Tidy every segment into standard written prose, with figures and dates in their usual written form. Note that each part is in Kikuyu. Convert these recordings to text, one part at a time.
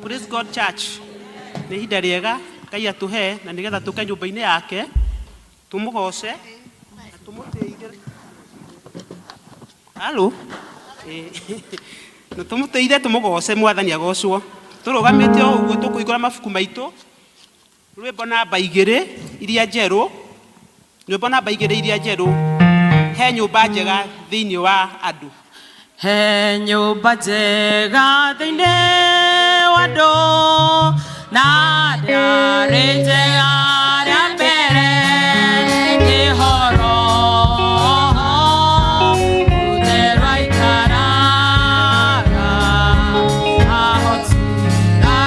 Praise God Church. Nĩ ihinda rĩega Ngai atũhe na nĩgetha tũke nyũmba-inĩ yake tũmũgoce na tũmũtĩithie. Halo. Na tũmũtĩithie tũmũgoce Mwathani agocwo. Tũrũgamĩte o ũguo tũkũhingũra mabuku maitũ rwĩmbo namba igĩrĩ iria njerũ, rwĩmbo namba igĩrĩ iria njerũ, he nyũmba njega thĩinĩ wa andũ. He nyũmba njega thĩinĩ wa andũ, na ndĩarĩ njega rĩa mbere, nĩho Roho Mũtheru aikaraga. Ahotithagie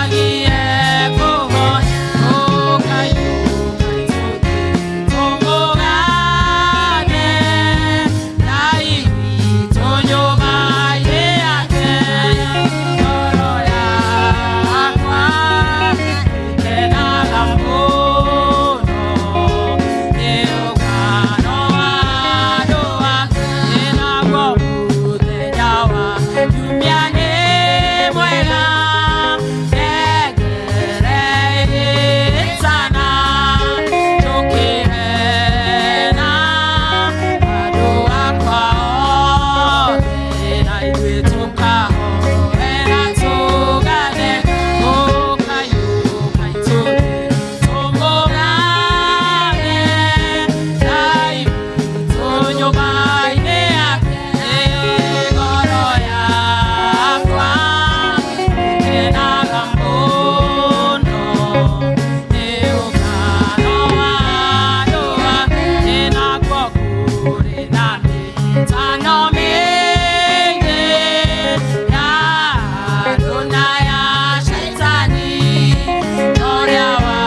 kũhoya, ũkai, ũkai tũthiĩ tũmũgane Ngai witũ nyũmba-inĩ yake. Ngoro yakwa ĩkenaga mũno nĩ ũgano wa andũ ake, naguo mũthenya wa kiumia nĩ mwega. Ngengere ĩgĩtana njũkĩre na andũ akwa othe, na ithuĩ tũkahoera tũgane, ũkai, ũkai tũthiĩ tũmũgane Ngai witũ nyũmba-inĩ yake. Ngoro yakwa ĩkenaga mũno nĩ ũgano wa andũ ake, nakuo kũrĩ na mĩtano mĩingĩ ya andũ na ya Shaitani, na ũrĩa wa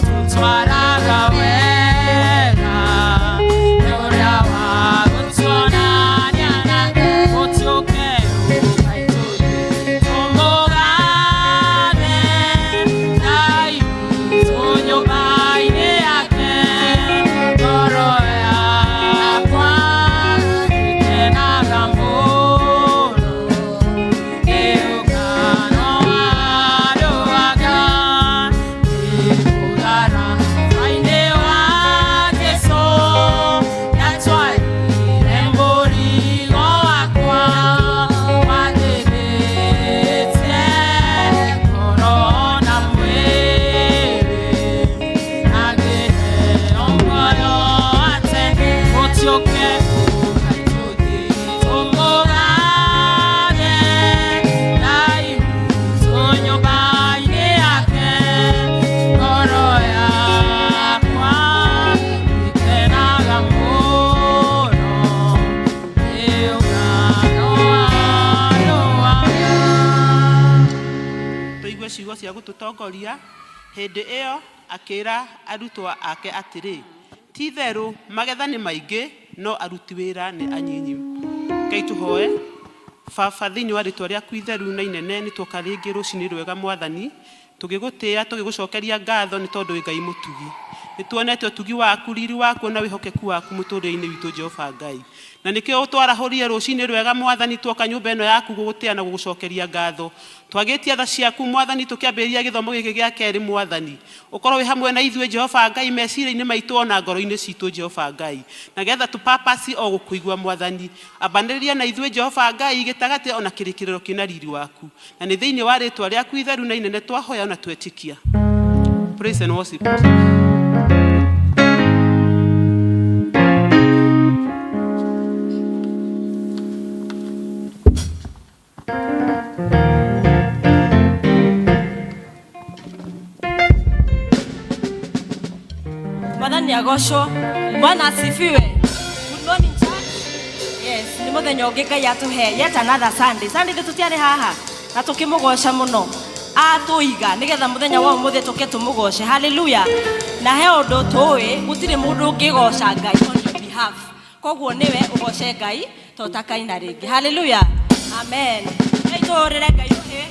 gũtũtwaraga wega nĩ ũrĩa wa gũtuonania nake. Ũtiũke, ũkai tũthiĩ tũmũgane Ngai witũ nyũmba-inĩ yake. Ngoro yakwa ĩkenaga mũno nĩ ũgano wa andũ ake, nĩ mũtharaba-inĩ wa Jesũ ndatwarire mũrigo wakwa wathĩnĩtie ngoro na mwĩrĩ, na ngĩheo muoyo wa tene. Ũtiũke, ũkai tũthiĩ tũmũgane Ngai witũ nyũmba-inĩ yake. Ngoro yakwa ĩkenaga mũno nĩ ũgano wa andũ ake. Tũigue ciugo cia gũtũtongoria. Hĩndĩ ĩyo akĩra arutwo ake atĩrĩ, ti itherũ magetha nĩ maingĩ no aruti wĩra nĩ anyinyi. Ngai tũhoe. Baba, thĩinĩ wa rĩtwa rĩaku itheru na inene, nĩ tuoka rĩngĩ rũcinĩ rwega Mwathani, tũgĩgũtĩĩa tũgĩgũcokeria ngatho nĩ tondũ wĩ Ngai mũtugi. Nĩ tuonete ũtugi waku, riri waku na wĩhokeku waku mũtũrĩre-inĩ witũ Jehova Ngai. Na nĩkĩo ũtwarahũrire rũcinĩ rwega Mwathani, tuoka nyũmba ĩno yaku gũgũtĩĩa na gũgũcokeria ngatho. Twagĩtie tha ciaku Mwathani, tũkĩambĩrĩria gĩthomo gĩkĩ gĩa kerĩ Mwathani. Ũkorwo wĩ hamwe na ithuĩ Jehova Ngai meciria-inĩ maitũ ona ngoro-inĩ citũ Jehova Ngai. Na getha tũpapasi o gũkũigua Mwathani. Ambanĩrĩria na ithuĩ Jehova Ngai gĩtagatĩ ona kĩrĩkĩrĩro kĩna riri waku. Na nĩ thĩinĩ wa rĩtwa rĩaku itheru na inene twahoya na twetĩkia. Praise and worship. Mwathani agocwo. Bwana asifiwe. Good morning, church. Yes, nĩ mũthenya ũngĩ Ngai atũhe yet another Sunday. Sunday tũtiarĩ haha na tũkĩmũgoca mũno, atũiga nĩgetha mũthenya wa ũmũthĩ tũke tũmũgoce. Haleluya. Na he ũndũ tũĩ, gũtirĩ mũndũ ũngĩgoca Ngai on your behalf, koguo nĩwe ũgoce Ngai to takaina rĩngĩ. Haleluya, amen. Ngai tũhũrĩre Ngai rũhĩ.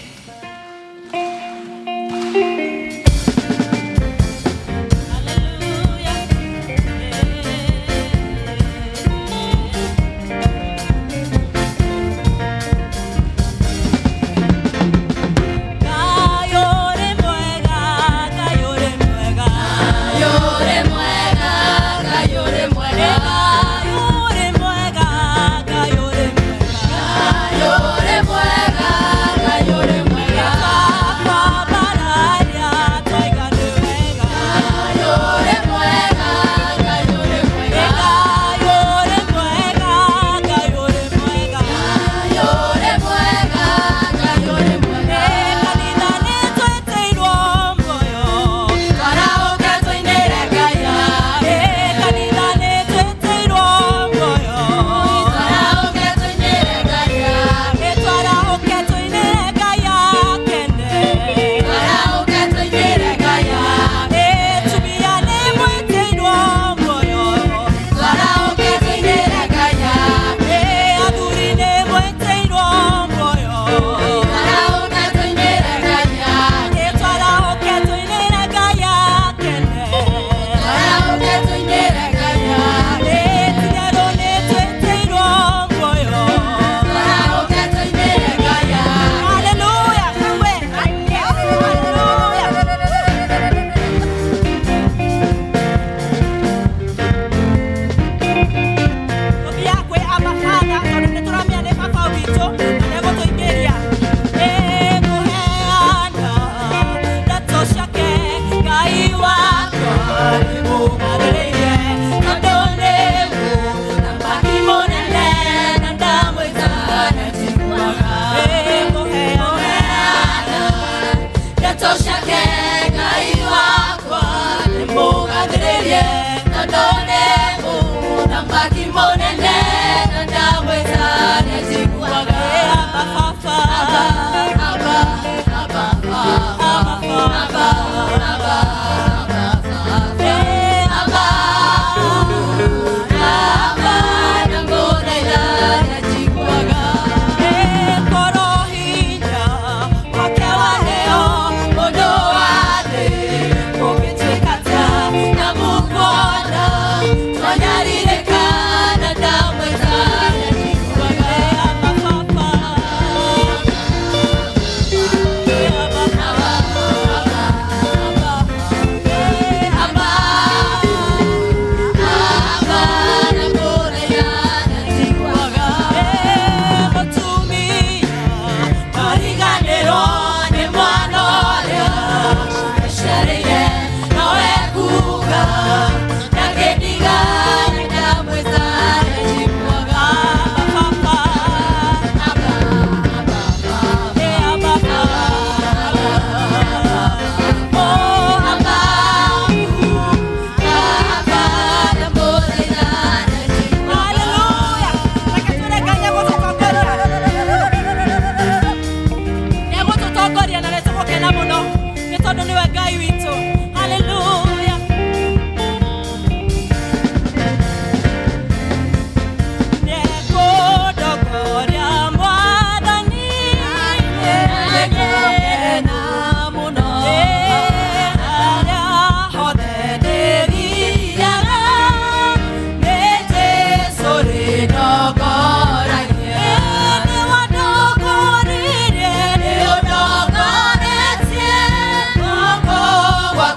Haleluya. Tondũ nĩwe Ngai witũ. Haleluya. Nĩekũndongoria Mwathani, nĩngũkena mũno. Harĩa hothe ndĩthiaga, nĩ Jesũ rĩndongoragia. Nĩwandongoririe, nĩũndongoretie guoko gwaku.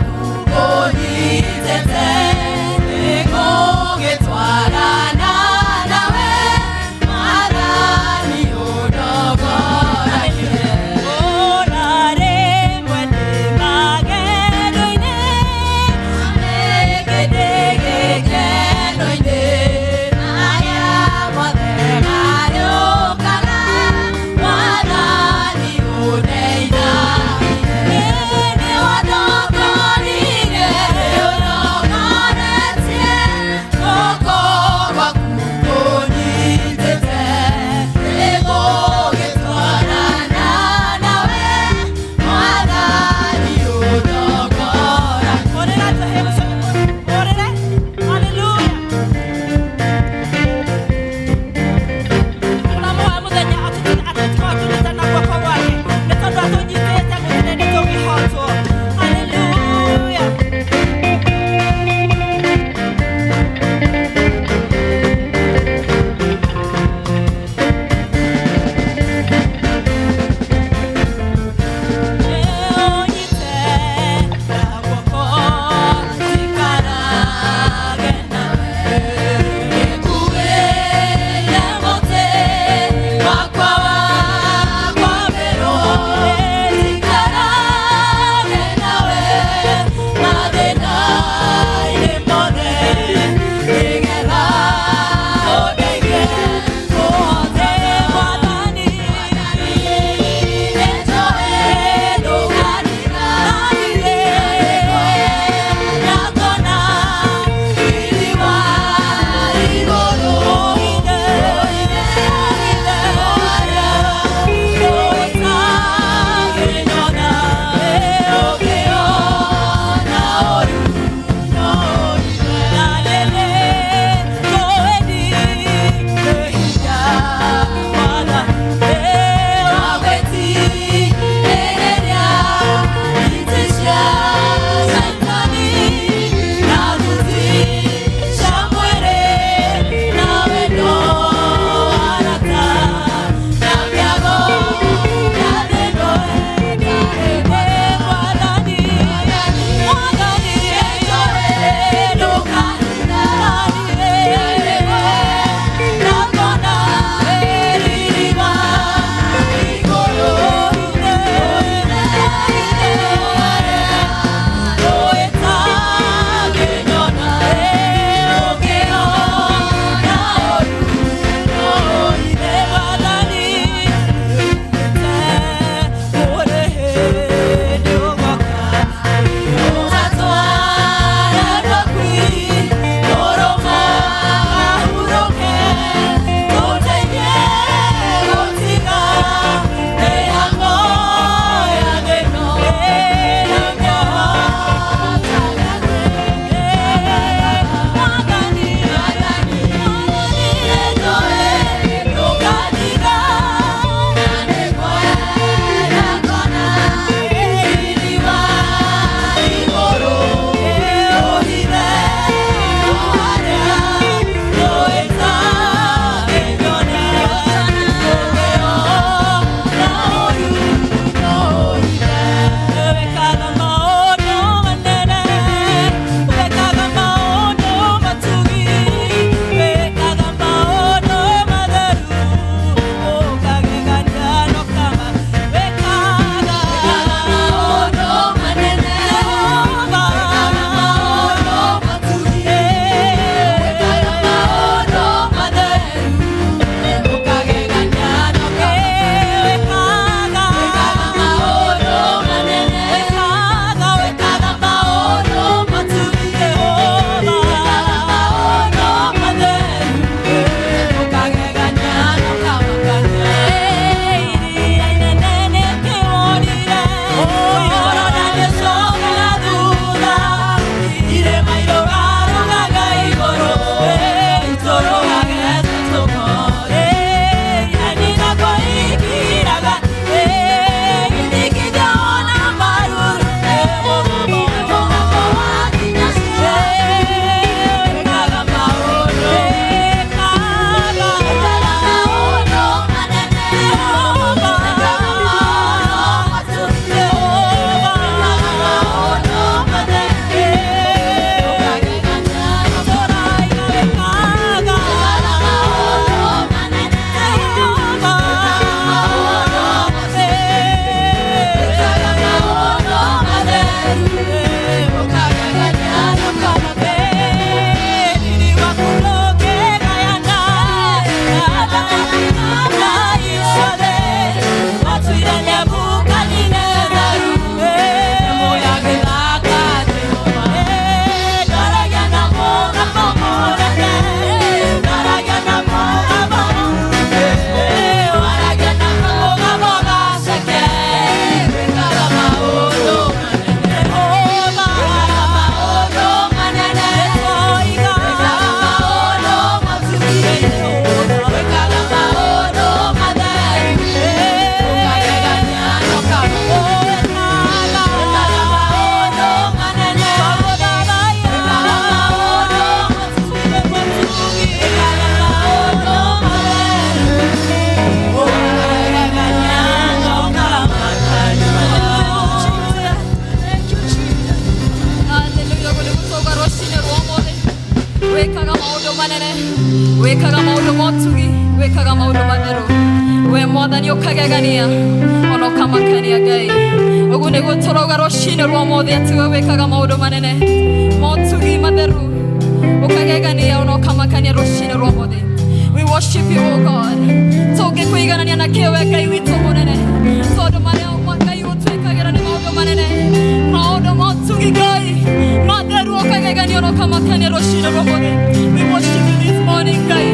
Wĩkaga maũndũ ma ũtugi, wĩkaga maũndũ matheru. We Mwathani ũkagegania ona ũkamakania Ngai. Ũguo nĩguo tũrauga rũcinĩ rwa ũmũthĩ atĩ we wĩkaga maũndũ manene ma ũtugi matheru, ũkagegania ona ũkamakania rũcinĩ rwa ũmũthĩ. We worship you, O God. Tũngĩkũiganania na kĩ we Ngai witũ mũnene, tondũ marĩa Ngai ũtwĩkagĩra nĩ maũndũ manene, maũndũ ma ũtugi Ngai matheru, ũkagegania ona ũkamakania rũcinĩ rwa ũmũthĩ. We worship you this morning, Ngai.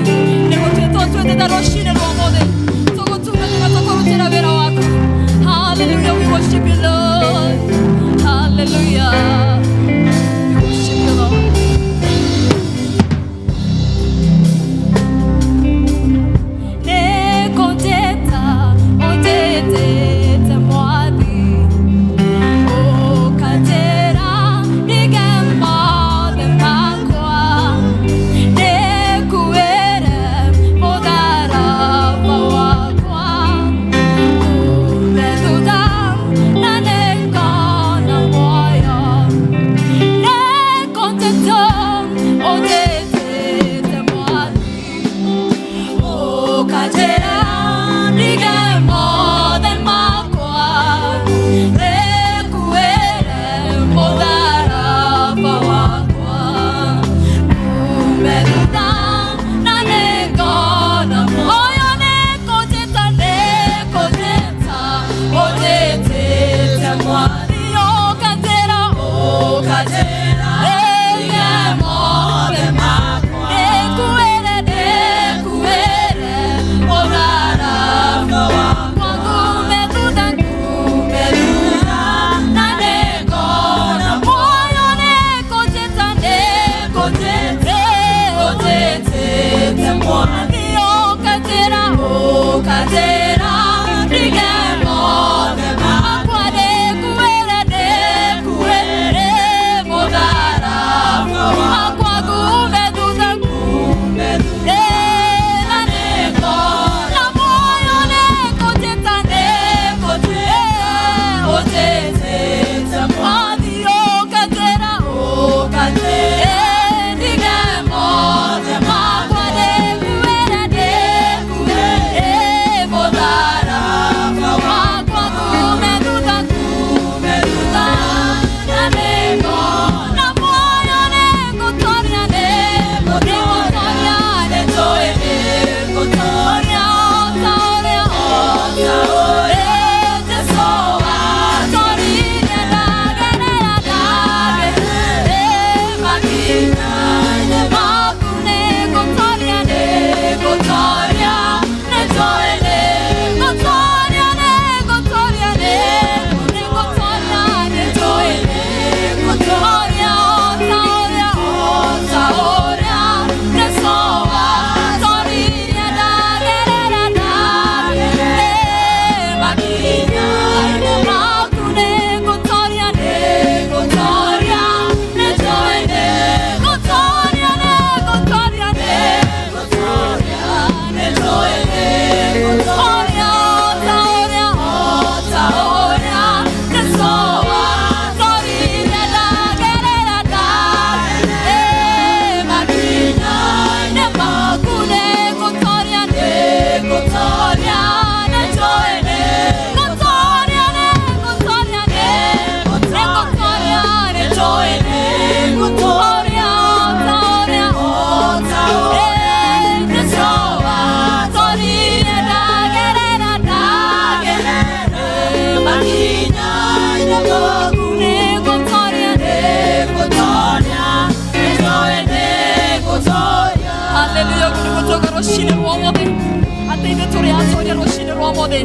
Nĩgũtuĩtwo twĩtĩte rũcinĩ rwa ũmũthĩ tũgũtungatĩra, tũkũrutĩra wĩra waku. Hallelujah, we worship you, Lord. Hallelujah. We worship you, Lord. Nĩngũnjĩta ũnjĩtĩte Mwathi, ũkanjĩra ndige mothe makwa, ndĩkuĩre mũtharaba wakwa, ngume thutha na nĩngona muoyo. Nĩngũnjĩta ũnjĩtĩte Mwathi, ũkanjĩra ndige mothe makwa, ndĩkuĩre mũtharaba wakwa, ngume thutha na nĩngona muoyo. Nĩngũnjĩta, nĩngũnjĩta ũnjĩtĩte Mwathi, ũkanjĩra, ũkanjĩra ndige mothe makwa, ndĩkuĩre, ndĩkuĩre mũtharaba wakwa, ngume thutha, ngume thutha na nĩngona muoyo. Nĩngũnjĩta, nĩngũnjĩta ũnjĩtĩte Mwathi, ũkanjĩra, ũkanjĩra ndige mothe makwa, ndĩkuĩre, ndĩkuĩre mũtharaba wakwa, ngume thutha, ngume thutha na nĩngona muoyo. Nĩngũnjĩta, nĩngũnjĩta ũnjĩtĩte Mwathi, ũkanjĩra, ũkanjĩra ndige mothe makwa, ndĩkuĩre, ndĩkuĩre mũtharaba wakwa, ngume thutha, ngume thutha na nĩngona muoyo. Nĩngũtoria, nĩngũtoria, nĩnjũĩ nĩngũtoria o ta ũrĩa, o ta ũrĩa Jesũ atoririe. Ndagerera, ndagerera makinya-inĩ maku, nĩngũtoria, nĩngũtoria, nĩnjũĩ nĩngũtoria, nĩngũtoria, nĩngũtoria, nĩnjũĩ nĩngũtoria o ta ũrĩa, o ta ũrĩa Jesũ atoririe. Ndagerera, ndagerera makinya-inĩ maku, nĩngũtoria, nĩngũtoria, nĩnjũĩ nĩngũtoria, nĩngũtoria, nĩngũtoria, nĩnjũĩ nĩngũtoria o ta ũrĩa, o ta ũrĩa Jesũ atoririe. Ndagerera, ndagerera makinya-inĩ maku, nĩngũtoria, nĩngũtoria, nĩnjũĩ nĩngũtoria, nĩngũtoria, nĩngũtoria, nĩnjũĩ nĩngũtoria o ta ũrĩa, o ta ũrĩa Jesũ atoririe. Ndagerera, ndagerera makinya-inĩ maku, nĩngũtoria, nĩngũtoria, nĩnjũĩ nĩngũtoria. Hallelujah. Nĩgũtoga rũcinĩ rwa ũmũthĩ atĩ ithuĩ tũrĩ atoria rũcinĩ rwa ũmũthĩ.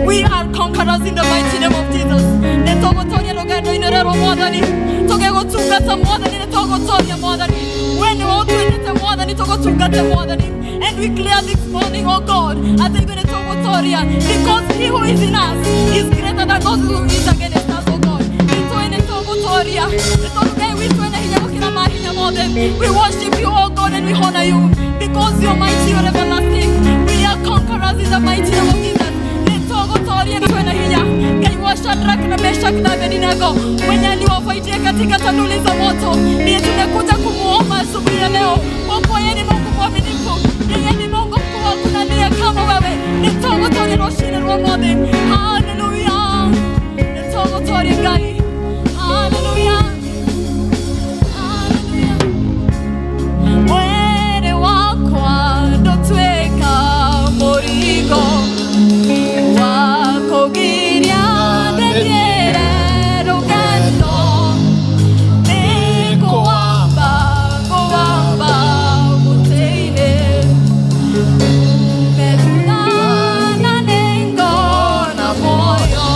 We are conquerors in the mighty name of Jesus. Nĩ tũgũtoria rũgendo-inĩ rũrũ Mwathani, tũgĩgũtungata Mwathani, nĩ tũgũtoria Mwathani. We nĩwe ũtwĩtĩte Mwathani tũgũtungate Mwathani. And we clear this morning, oh God, atĩ ithuĩ nĩ tũgũtoria, because he who is in us is greater than those who is against us, oh God. Nĩtũĩ nĩ tũgũtoria, nĩ tondũ Ngai witũ ena hinya gũkĩra mahinya mothe. We worship you, oh God, and we honor you because you're mighty, you're everlasting. We are conquerors in the mighty name of Jesus. Nĩ tũgũtoria, twĩna hinya. Ngai wa Shadrach na Meshach na Abednego mwenye aliwafaitia katika tanuli za moto, ndiye tumekuja kumuomba asubuhi ya leo, kwa kuwa yeye ni Mungu. mwaminifu, yeye ni Mungu mkuu, hakuna aliye kama wewe. Nĩtũgũtũũria rũcinĩ rwa ũmũthĩ. Haleluya, nĩtũgũtũũria Ngai. Haleluya, haleluya. Mwĩrĩ wakwa ndũtuĩka mũrigo wa kũgiria ndĩthiĩre rũgendo, nĩngũwamba ngũwamba mũtĩ-inĩ ume thutha na nĩngona muoyo.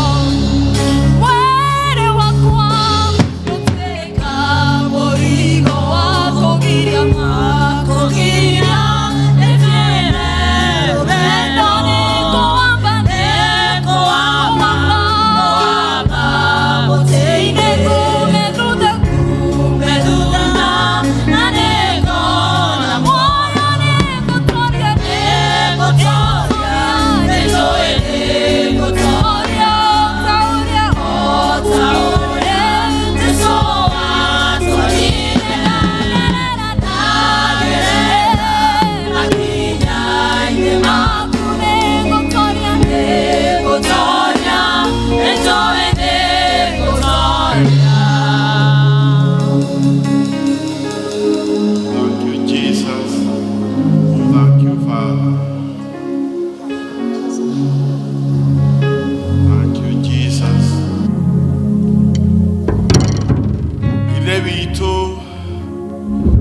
Mwĩrĩ wakwa ndũtuĩka mũrigo wa kũgiria kũgiria ndĩthiĩre rũgendo, nĩngũwamba nĩngũwamba mũtĩ-inĩ ngume thutha ngume thutha na nĩngona muoyo, nĩngũtooria nĩngũtooria nĩnjũĩ nĩngũtooria o ta ũrĩa Jesũ atũrire makinya-inĩ maku, nĩngũtooria nĩngũtooria nĩnjũĩ nĩngũtooria. Thank you, Jesus. Thank you, Father. Thank you, Jesus. Ithe witũ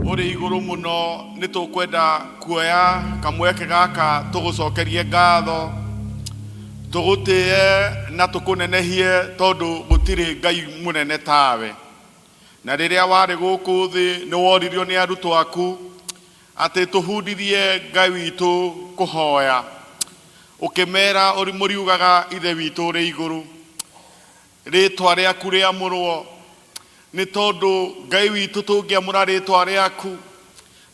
ũrĩ igũrũ mũno, nĩ tũkwenda kuoya kamweke gaka tũgũcokerie ngatho, tũgũtĩe na tũkũnenehie, tondũ gũtirĩ Ngai mũnene tawe. Na rĩrĩa warĩ gũkũ thĩ, nĩ woririo nĩ arutwo aku atĩ tũbundithie, Ngai witũ, kũhoya. Ũkĩmera ũrĩ mũriugaga, "Ithe witũ ũrĩ igũrũ, rĩtwa rĩaku rĩamũrwo." Nĩ tondũ, Ngai witũ, tũngĩamũra rĩtwa rĩaku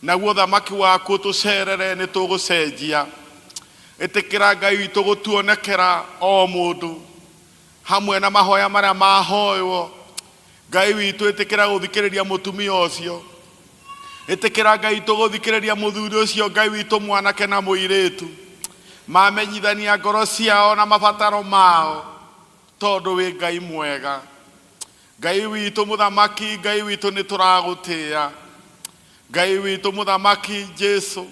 naguo thamaki waku tũcerere, nĩ tũgũcenjia. Ĩtĩkĩra, Ngai witũ, gũtuonekera o mũndũ hamwe na mahoya marĩa mahoywo. Ngai witũ, ĩtĩkĩra gũthikĩrĩria mũtumia ũcio, ĩtĩkĩra, Ngai witũ, gũthikĩrĩria mũthuri ũcio, Ngai witũ, mwanake na mũirĩtu mamenyithania ngoro ciao na mabataro mao, tondũ wĩ Ngai mwega. Ngai witũ mũthamaki, Ngai witũ, nĩ tũragũtĩĩa. Ngai witũ mũthamaki Jesu,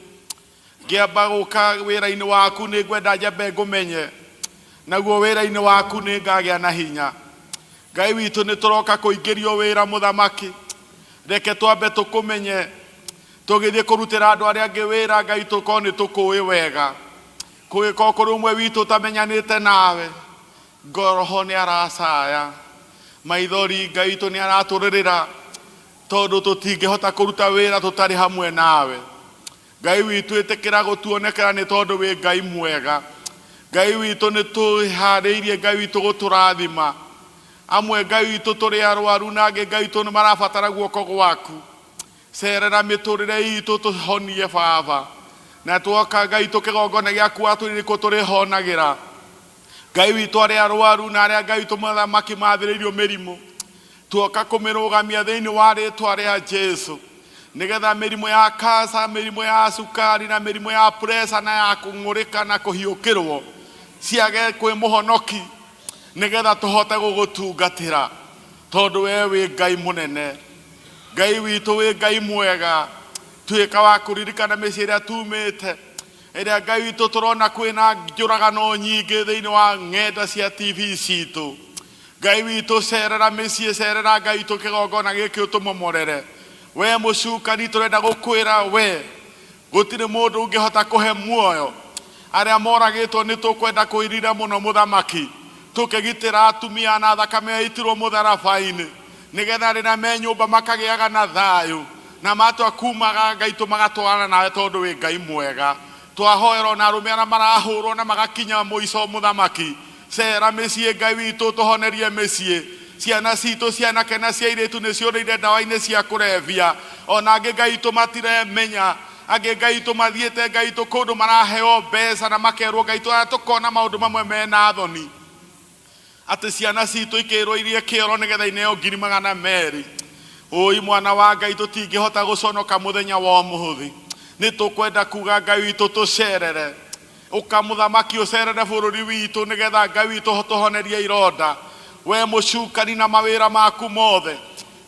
ngĩamba gũka wĩra-inĩ waku, nĩ ngwenda njambe ngũmenye, naguo wĩra-inĩ waku nĩ ngagĩa na hinya. Ngai witũ, nĩ tũroka kũingĩrio wĩra, mũthamaki, reke twambe tũkũmenye tũgĩthiĩ kũrutĩra andũ arĩa angĩ wĩra. Ngai, tũkorwo nĩ tũkũĩ wega. Kũgĩkorwo kũrĩ ũmwe witũ ũtamenyanĩte nawe, ngoroho nĩ aracaya maithori. Ngai witũ, nĩ aratũrĩrĩra, tondũ tũtingĩhota kũruta wĩra tũtarĩ hamwe nawe. Ngai witũ, ĩtĩkĩra gũtuonekera, nĩ tondũ wĩ Ngai mwega. Ngai witũ, nĩ tũharĩirie, Ngai witũ, gũtũrathima. Amwe, Ngai witũ, tũrĩ arwaru, na angĩ, Ngai witũ, nĩ marabatara guoko gwaku. Cerera mĩtũrĩre itũ, tũhonie, Baba. Na twoka, Ngai witũ, kĩgongona gĩaku watwĩrire tũrĩhonagĩra. Ngai witũ, arĩa arwaru na arĩa, Ngai witũ mũthamaki, mathĩrĩirio mĩrimũ, tuoka kũmĩrũgamia thĩinĩ wa rĩtwa rĩa Jesu, nĩgetha mĩrimũ ya kasa, mĩrimũ ya cukari, na mĩrimũ ya pressure, na ya kũng'ũrĩka na kũhiũkĩrwo ciage kwĩ mũhonoki, nĩgetha tũhote gũgũtungatĩra, tondũ we wĩ Ngai mũnene. Ngai witũ, wĩ Ngai mwega. Tuĩka wa kũririkana mĩciĩ ĩrĩa tumĩte, ĩrĩa, Ngai witũ, tũrona kwĩna njũragano nyingĩ thĩinĩ wa ng'enda cia TV citũ. Ngai witũ, cerera mĩciĩ, cerera, Ngai witũ, kĩgongona gĩkĩ ũtũmomorere. We mũcukani, tũrenda gũkwĩra we gũtirĩ mũndũ ũngĩhota kũhe muoyo arĩa moragĩtwo. Nĩ tũkwenda kwĩrira mũno, mũthamaki, tũkĩgitĩra atumia na thakame yaitirwo mũtharaba-inĩ, nĩgetha rĩrĩa me nyũmba makagĩaga na thayũ, na matua kumaga, Ngai tũ magatwarana nawe, tondũ wĩ Ngai mwega. Twahoera ona arũme arĩa marahũrwo na magakinya mũico. Mũthamaki, cera mĩciĩ, Ngai witũ, tũhonerie mĩciĩ. Ciana citũ, cianake na cia airĩtu, nĩ ciũrĩire ndawa-inĩ cia kũrebia. Ona angĩ, Ngai witũ, matiremenya. Angĩ, Ngai witũ, mathiĩte, Ngai witũ, kũndũ maraheo mbeca na makerwo, Ngai witũ, aya tũkona maũndũ mamwe mena thoni, atĩ ciana citũ ikĩrwo irie kĩoro nĩgetha ineo 200,000. Ũi mwana wa Ngai, tũtingĩhota gũconoka mũthenya wa ũmũthĩ. Nĩ tũkwenda kuga Ngai witũ tũcerere, ũka mũthamaki ũcerere bũrũri witũ, nĩgetha Ngai witũ tũhonerie ironda. We mũcukani na mawĩra maku mothe,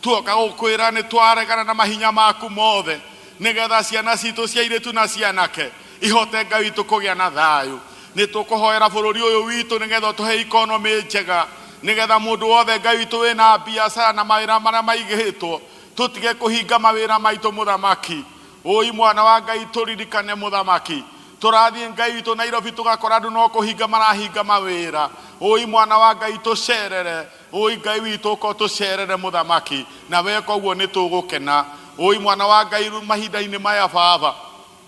tuoka gũkwĩra nĩ twaregana na mahinya maku mothe, nĩgetha ciana citũ cia airĩtu na cianake ihote Ngai witũ kũgĩa na thayũ. Nĩ tũkũhoera bũrũri ũyũ witũ, nĩgetha ũtũhe ikonomĩ njega, nĩgetha mũndũ wothe Ngai witũ wĩna biacara na mawĩra marĩa maigĩtwo tũtige kũhinga mawĩra maitũ mũthamaki. Ũi mwana wa Ngai, tũririkane mũthamaki. Tũrathiĩ Ngai witũ Nairobi, tũgakora andũ no kũhinga marahinga mawĩra. Ũi mwana wa Ngai, tũcerere. Ũi Ngai witũ, ũka tũcerere mũthamaki, na weka ũguo nĩ tũgũkena. Ũi mwana wa Ngai, mahinda-inĩ maya baba,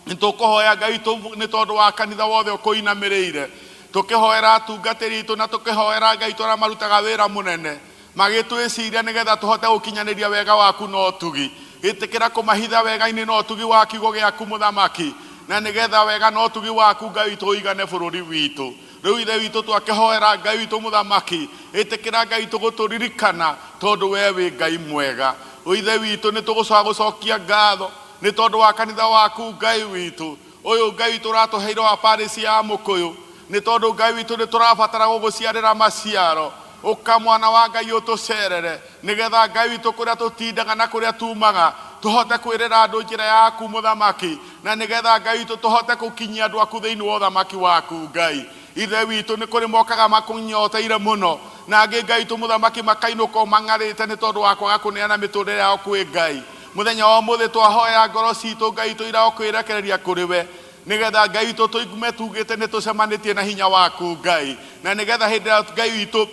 nĩ tũkũhoya Ngai witũ nĩ tondũ wa kanitha wothe ũkũinamĩrĩire, tũkĩhoera atungatĩri itũ na tũkĩhoera Ngai witũ arĩa marutaga wĩra mũnene magĩtwĩciria, nĩgetha tũhote gũkinyanĩria wega waku na ũtugi. Ĩtĩkĩra kũmahitha wega-inĩ na ũtugi wa kiugo gĩaku mũthamaki, na nĩgetha wega na ũtugi waku Ngai witũ ũigane bũrũri witũ. Rĩu Ithe witũ, twakĩhoera Ngai witũ mũthamaki, ĩtĩkĩra Ngai witũ gũtũririkana, tondũ we wĩ Ngai mwega. Ithe witũ, nĩ tũgũcoka gũcokia ngatho nĩ tondũ wa kanitha waku Ngai witũ ũyũ, Ngai witũ ũratũheire wa parish ya Mũkũyũ, nĩ tondũ Ngai witũ nĩ tũrabatara gũgũciarĩra maciaro. Ũka mwana wa Ngai ũtũcerere, nĩgetha Ngai witũ kũrĩa tũtindaga na kũrĩa tumaga tũhote kwĩrĩra andũ njĩra yaku mũthamaki, na nĩgetha Ngai witũ tũhote gũkinyia andũ aku thĩinĩ wa ũthamaki waku Ngai. Ithe witũ, nĩ kũrĩ mokaga makũnyoteire mũno, na angĩ Ngai witũ mũthamaki makainũka o mang'arĩte nĩ tondũ wa kwaga kũneana mĩtũrĩre yao kwĩ Ngai. Mũthenya wa ũmũthĩ twahoya ngoro citũ Ngai witũ ira kwĩrekereria kũrĩ we, nĩgetha Ngai witũ tũigume tugĩte nĩ tũcemanĩtie na hinya waku Ngai, na nĩgetha hĩndĩ ĩrĩa Ngai witũ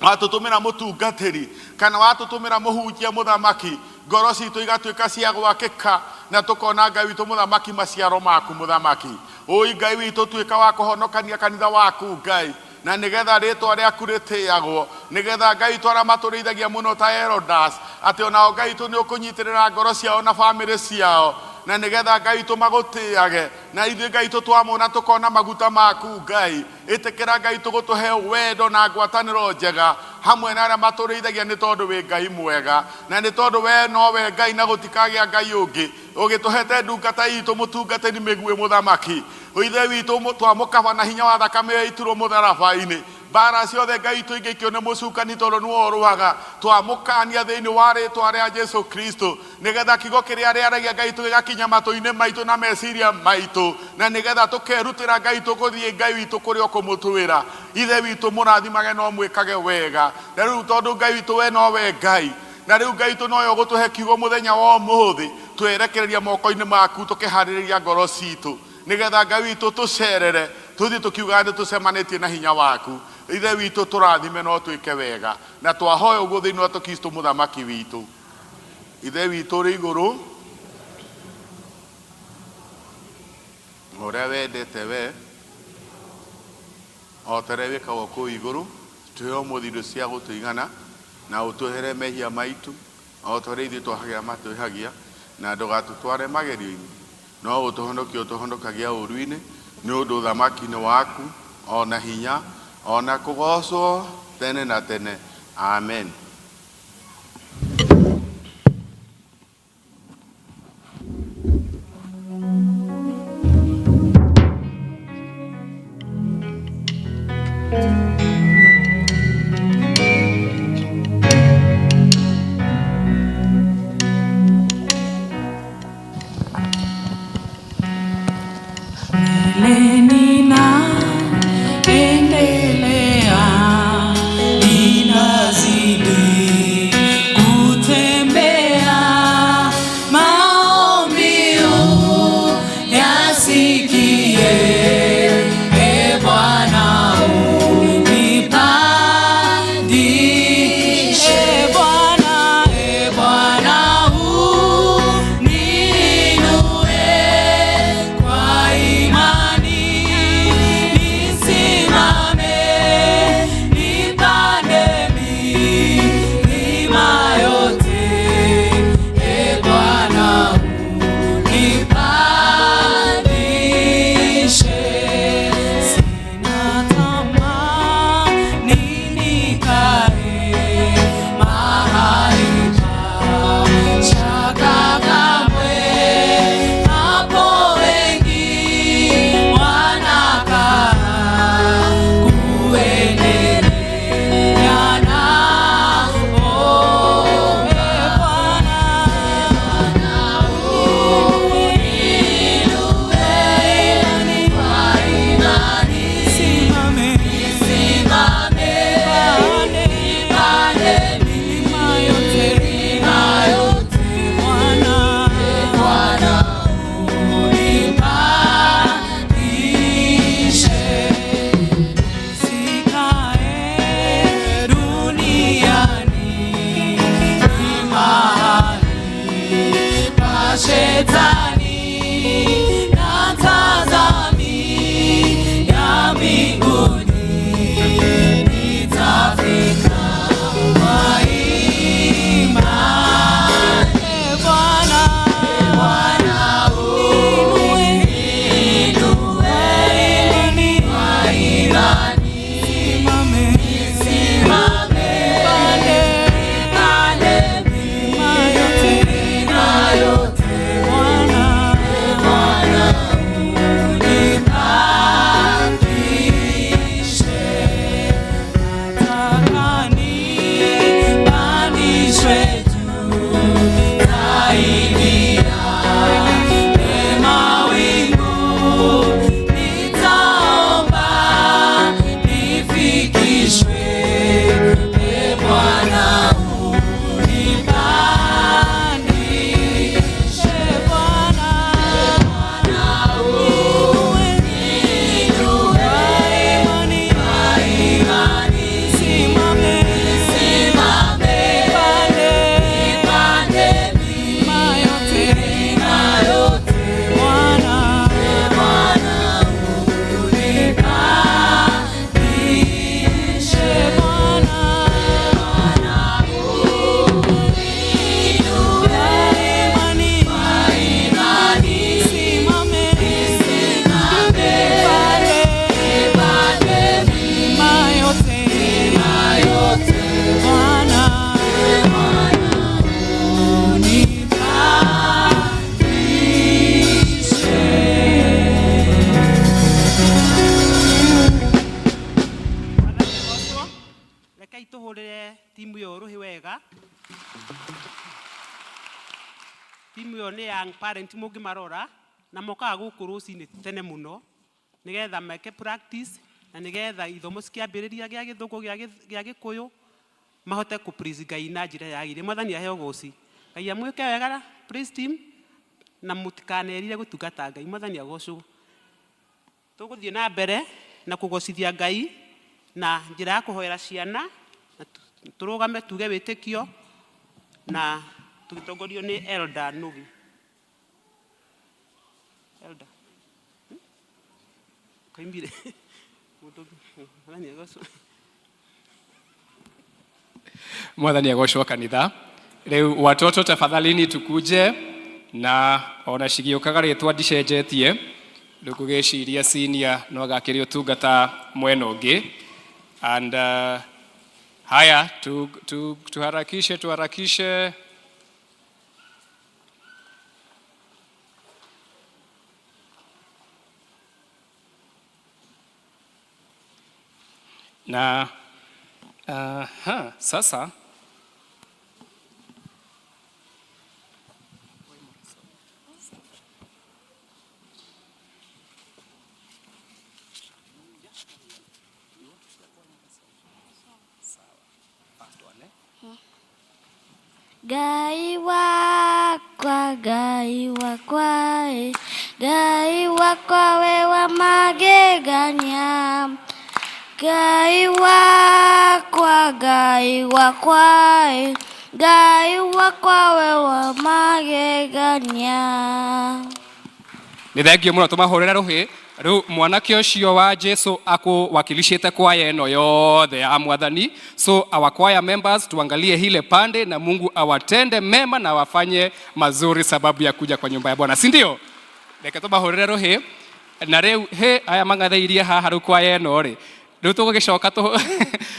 watũtũmĩra mũtungatĩri kana watũtũmĩra mũhunjia mũthamaki, ngoro citũ igatuĩka cia gwakĩka na tũkona Ngai witũ mũthamaki maciaro maku mũthamaki. Ũi Ngai witũ, tuĩka wa kũhonokania kanitha waku Ngai, na nĩgetha rĩtwa rĩaku rĩtĩagwo, nĩgetha Ngai witũ arĩa matũrĩithagia mũno ta elders, atĩ onao Ngai witũ nĩ ũkũnyitĩrĩra ngoro ciao na bamĩrĩ ciao, na nĩgetha Ngai witũ magũtĩage, na ithuĩ Ngai witũ twamona tũkona maguta maku Ngai. Ĩtĩkĩra Ngai witũ gũtũhe wendo na ngwatanĩro njega hamwe na arĩa matũrĩithagia, nĩ tondũ wĩ Ngai mwega, na nĩ tondũ we nowe Ngai na gũtikagĩa Ngai ũngĩ. Ũgĩtũhete ndungata itũ mũtungatĩri mĩguĩ mũthamaki, Ithe witũ, twamũkaba na hinya wa thakame ĩyo iturwo mũtharaba-inĩ. Mbara ciothe Ngai witũ ingĩikio nĩ mũcukani, tondũ nĩwe ũrũaga, twamũkania thĩinĩ wa rĩtwa rĩa Jesu Kristo, nĩgetha kiugo kĩrĩa rĩaragia Ngai witũ gĩgakinya matũ-inĩ maitũ na meciria maitũ, na nĩgetha tũkerutĩra Ngai witũ gũthiĩ Ngai witũ kũrĩa ũkũmũtwĩra. Ithe witũ, mũrathimage no mwĩkage wega. Na rĩu tondũ Ngai witũ we nowe Ngai, na rĩu Ngai witũ nowe ũgũtũhe kiugo mũthenya wa ũmũthĩ, twerekereria moko-inĩ maku, tũkĩharĩrĩria ngoro citũ, nĩgetha Ngai witũ tũcerere, tũthiĩ tũkiugaga nĩ tũcemanĩtie na hinya waku. Ithe witũ, tũrathime no twĩke wega, na twahoya ũguo thĩinĩ wa Kristo mũthamaki witũ. Ithe witũ ũrĩ igũrũ, ũrĩa wendete we o ta ũrĩa wĩkagwo kũu igũrũ. Tũhe ũmũthĩ indo cia gũtũigana, na ũtwehere mehia maitũ o ta ũrĩa ithuĩ twahagĩra matwĩhagia, na ndũgatũtware magerio-inĩ, no ũtũhonokie ũtũhonokagia ũũru-inĩ, nĩ ũndũ ũthamaki nĩ waku, o na hinya, o na kũgoocwo tene na tene. Amen. Mbeleni naendelea, ninazidi. Tũhũrĩre timu ĩyo rũhĩ wega. Timu ĩyo nĩ young parent mũngĩmarora na mokaga gũkũ rũcinĩ tene mũno nĩgetha meke practice na nĩgetha ithomo cikĩambĩrĩria gĩa gĩthũngũ gĩa gĩkũyũ mahote kũ praise Ngai na njĩra yagĩrĩire. Mwathani aheo ũgoci. Ngai amwĩke wega praise team na mũtikanerire gũtungata Ngai. Mwathani agocwo. Tũgũthiĩ na mbere na kũgocithia Ngai na njĩra ya kũhoera ciana na tũrũgame tuge wĩtĩkio na tũgĩtongorio nĩ Elder Nugi. Elder. Koimbire. Mũndũ ũngĩ. Mwathani agocwo. Mwathani agocwo kanitha. Rĩu watoto tafadhalini tukuje na ona cigĩũkaga rĩtwa ndicenjetie rĩu ngũgĩciria senior no agakĩrĩ ũtungata mwena ũngĩ and haya tu, tu, tuharakishe tuharakishe. Na aha, sasa Ngai wakwa, Ngai wakwa, ĩ, Ngai wakwa we wa magegania. Ngai wakwa, Ngai wakwa, ĩ, Ngai wakwa we wa magegania. Nĩ thengio mũno, tũmahũrĩre rũhĩ. Rĩu mwanake ũcio wa Jesu akũwakilishĩte kwaya ĩno yothe ya Mwathani. So our choir members, tuangalie hile pande na Mungu awatende mema na wafanye mazuri sababu ya kuja kwa nyumba ya Bwana, si ndio? Reke tũmahũrĩre rũhĩ. Na rĩu hĩ aya mang'athĩirie haha rĩu kwaya ĩno rĩ, rĩu tũgũgĩcoka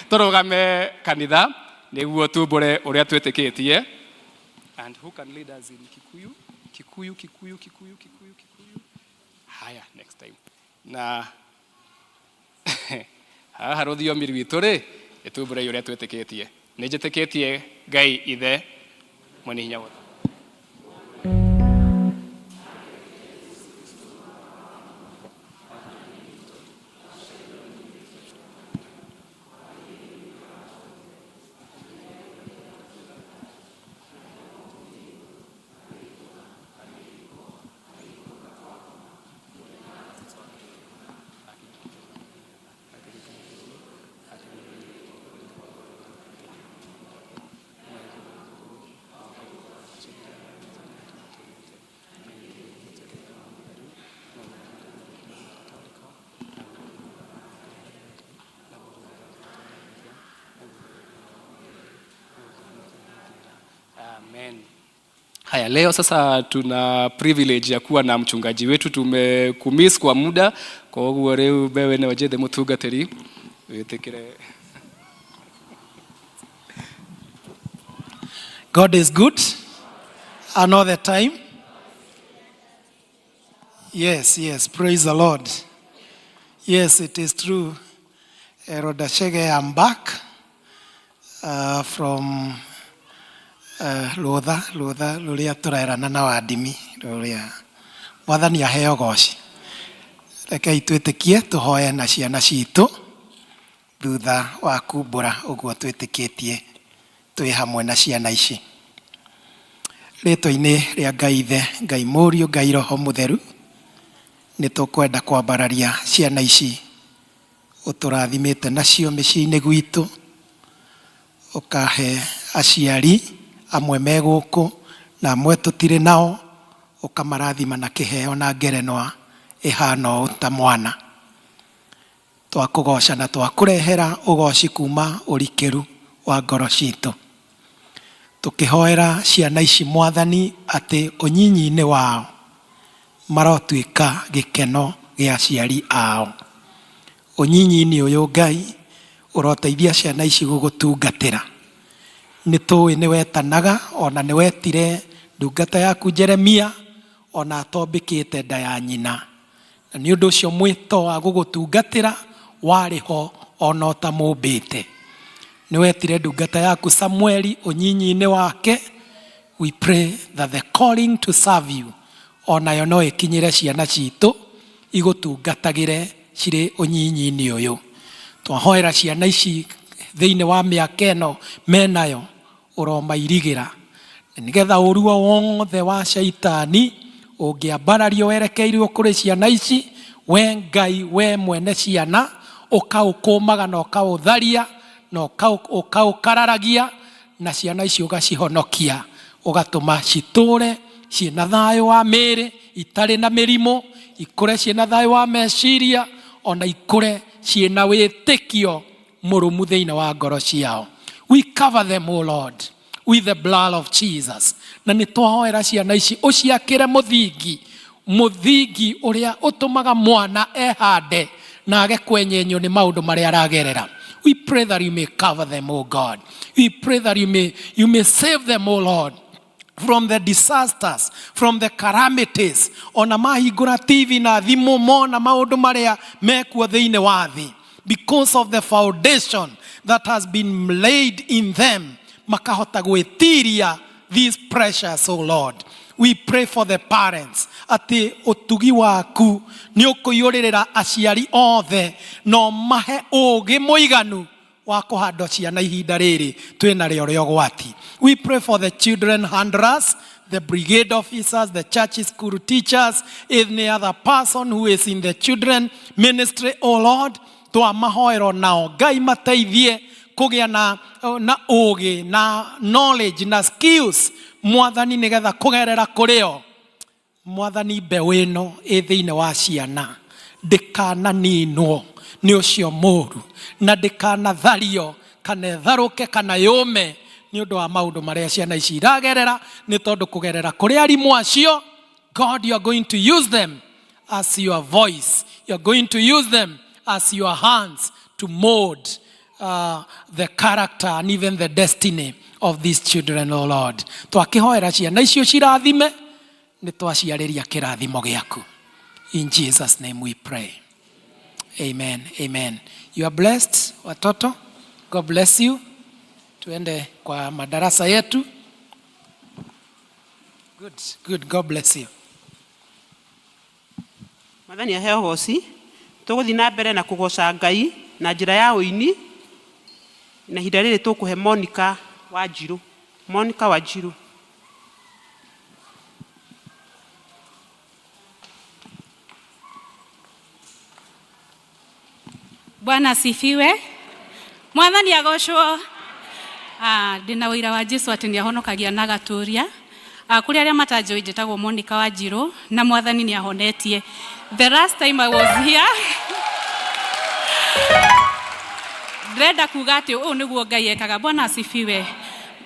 tũrũgame kanitha nĩguo tumbũre ũrĩa twĩtĩkĩtie. And who can lead us in Kikuyu? Kikuyu, Kikuyu, Kikuyu, Kikuyu, Kikuyu. Haya, next time. Na haha rũthiomi rwitũ rĩ, nĩtumbũrei ũrĩa twĩtĩkĩtie. Nĩ njĩtĩkĩtie Ngai Ithe mwene hinya wothe. Amen. Haya, leo sasa tuna privilege ya kuwa na mchungaji wetu, tumekumiss kwa muda, koguo riu bewe nĩwe njĩthĩ mũtungatĩri wĩtĩkĩre. God is good and all the time. Yes, yes, praise the Lord. Yes, it is true. Elder Chege, I'm back from rũtha rũtha rũrĩa tũrerana na wandimi rũrĩa Mwathani aheo goci. Rekei twĩtĩkie tũhoe na ciana citũ thutha wa kumbũra ũguo twĩtĩkĩtie twĩ hamwe na ciana ici. Rĩtwa-inĩ rĩa Ngai Ithe, Ngai Mũriũ, Ngai Roho Mũtheru, nĩ tũkwenda kwambararia ciana ici ũtũrathimĩte nacio mĩciĩ-inĩ gwitũ, ũkahe aciari amwe me gũkũ na amwe tũtirĩ nao, ũkamarathima na kĩheo na ngerenwa ĩhana ũũ ta mwana. Twakũgoca na twakũrehera ũgoci kuma ũrikĩru wa ngoro citũ. Tũkĩhoera ciana ici Mwathani atĩ ũnyinyi-inĩ wao marotuĩka gĩkeno gĩa aciari ao. Ũnyinyi-inĩ ũyũ Ngai ũroteithia ciana ici gũgũtungatĩra. Nĩ tũĩ nĩ wetanaga ona nĩ wetire ndungata yaku Jeremia ona atombĩkĩte nda ya nyina. Na nĩ ũndũ ũcio mwĩto wa gũgũtungatĩra warĩ ho ona ũtamũmbĩte. Nĩ wetire ndungata yaku Samueli ũnyinyi-inĩ wake. We pray that the calling to serve you onayo no ĩkinyĩre ciana citũ igũtungatagĩre cirĩ ũnyinyi-inĩ ũyũ. Twahoera ciana ici thĩinĩ wa mĩaka ĩno menayo, ũromairigĩra nĩgetha ũru o wothe wa caitani ũngĩambarario werekeirio kũrĩ ciana ici, we Ngai, we mwene ciana, ũkaũkũmaga na ũkaũtharia na ũkaũkararagia, na ciana ici ũgacihonokia, ũgatũma citũre ciĩna thayũ wa mĩĩrĩ, itarĩ na mĩrimũ, ikũre ciĩna thayũ wa meciria, ona ikũre ciĩna wĩtĩkio mũrũmu thĩinĩ wa ngoro ciao. We cover them, O Lord, with the blood of Jesus. Na nĩ twahoera ciana ici ũciakĩre mũthingi, mũthingi ũrĩa ũtũmaga mwana ehande na age kwenyenywo nĩ maũndũ marĩa aragerera. We pray that you may cover them, O God. We pray that you may save them, O Lord, from the disasters, from the calamities. Ona mahingũra TV na thimũ mona maũndũ marĩa mekuo thĩinĩ wa thĩ, because of the foundation that has been laid in them, makahota gwĩtiria these pressures, O Lord. We pray for the parents atĩ ũtugi waku nĩ ũkũiyũrĩrĩra aciari othe no mahe ũũgĩ mũiganu wa kũhanda ciana ihinda rĩrĩ twĩna rĩo rĩa ũgwati. We pray for the children handlers, the brigade officers, the church school teachers, any other person who is in the children ministry, O Lord. Twamahoero nao Ngai mateithie kũgĩa na ũũgĩ na knowledge na skills, Mwathani, nĩgetha kũgerera kũrĩ o, Mwathani, mbeũ ĩno ĩ thĩinĩ wa ciana ndĩkananinwo nĩ ũcio mũru na ndĩkanathario kana ĩtharũke kana yũme nĩ ũndũ wa maũndũ marĩa ciana ici iragerera, nĩ tondũ kũgerera kũrĩ arimũ acio, God, you are going to use them as your voice. You are going to use them as your hands to mold the character and even the destiny of these children, O Lord. Twakĩhoera ciana icio cirathime, nĩ twaciarĩria kĩrathimo gĩaku. In Jesus' name we pray. Amen. Amen. You are blessed, watoto. God bless you. Tuende kwa madarasa yetu. Good, good. God bless you. Mwathani aheo ũgoci. Tũgũthiĩ na mbere na kũgoca Ngai na njĩra ya ũini, na ihinda rĩrĩ tũkũhe Monica Wanjirũ. Monica Wanjirũ. Bwana asifiwe. Mwathani agocwo. Ah, ndĩna ũira wa Jesu atĩ nĩ ahonokagia na agatũria. Ah, kũrĩ arĩa matanjũĩ, njĩtagwo Monica Wanjirũ na Mwathani nĩ ahonetie. The last time I was here, ndĩrenda kuga atĩ ũũ nĩguo Ngai ekaga. Bwana asifiwe.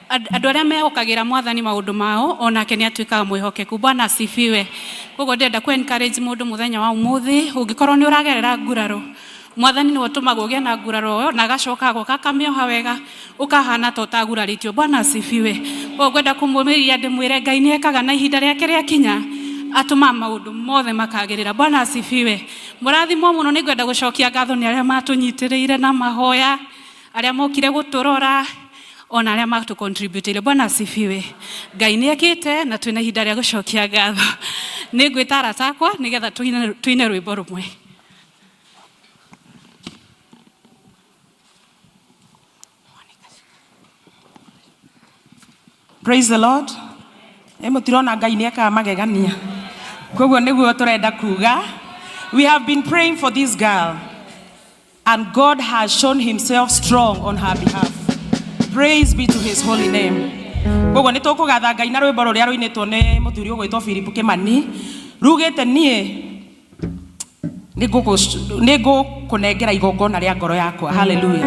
Andũ arĩa mehokagĩra Mwathani maũndũ mao, onake nĩ atuĩkaga mwĩhokeku. Bwana asifiwe. Koguo ndĩrenda ku encourage mũndũ mũthenya wa ũmũthĩ, ũngĩkorwo nĩ ũragerera nguraro, Mwathani nĩwe ũtũmaga ũgĩe na nguraro ĩyo na agacoka agoka akamĩoha wega, ũkahana ta ũtagurarĩtio. Bwana asifiwe. Koguo ngwenda kũmũmĩrĩria ndĩmwĩre Ngai nĩ ekaga na ihinda rĩake rĩakinya atũmaga maũndũ mothe makagĩrĩra. Bwana asifiwe. Mũrathimwo mũno. Nĩ ngwenda gũcokia ngatho nĩ arĩa matũnyitĩrĩire na mahoya, arĩa mokire gũtũrora, ona arĩa matũ. Bwana asifiwe. Ngai nĩ ekĩte na twĩna ihinda rĩa gũcokia ngatho. Nĩ ngwĩta arata akwa nĩgetha tũine rwĩmbo rũmwe. Praise the Lord. Ĩ mũtirona Ngai nĩ ekaga magegania? Koguo nĩguo tũrenda kuga. We have been praying for this girl and God has shown himself strong on her behalf. Praise be to his holy name. Koguo nĩ tũkũgatha Ngai na rwĩmbo rũrĩa rũinĩtwo nĩ mũthuri ũgwĩtwo Philip Kimani, rugĩte, "Niĩ nĩ ngũkũnengera igongona rĩa ngoro yakwa." Haleluya.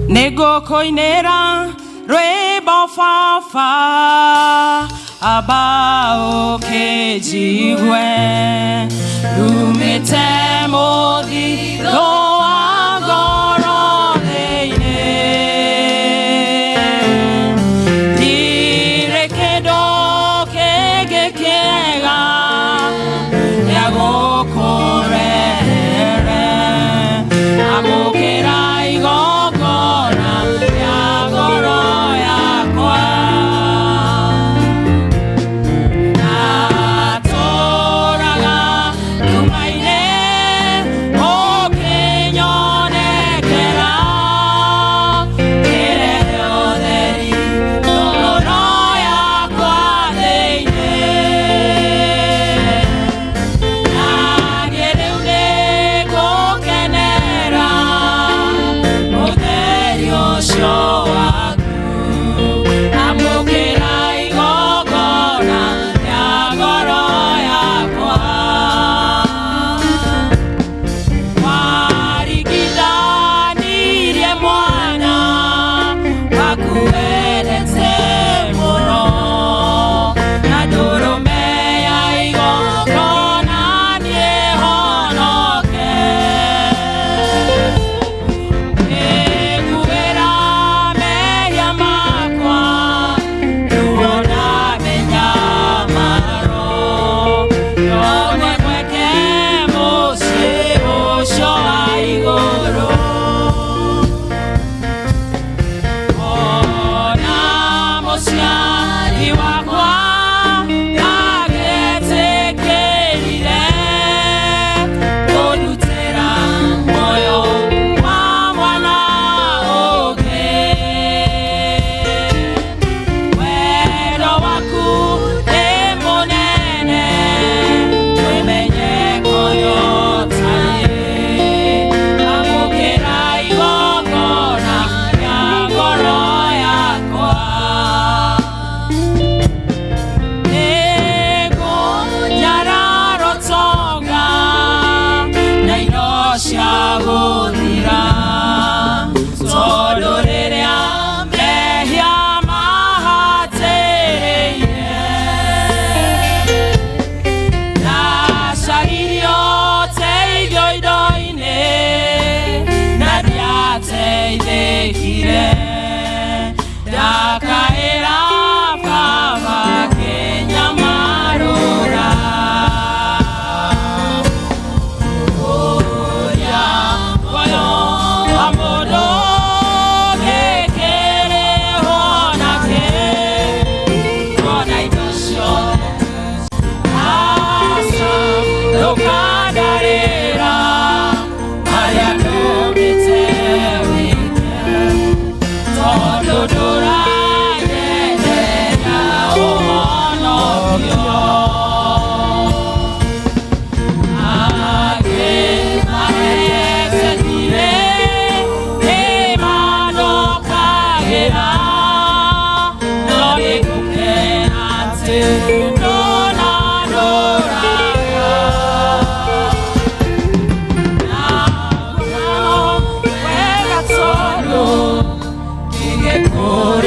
Nĩ ngũkũinĩra rwĩmbo, Baba, amba ũkĩnjigue, rumĩte mũthithũ wa ngoro thĩinĩ. Ndirĩ kĩndũ kĩngĩ kĩega gĩa gũkũrehere, amũkĩra igongona.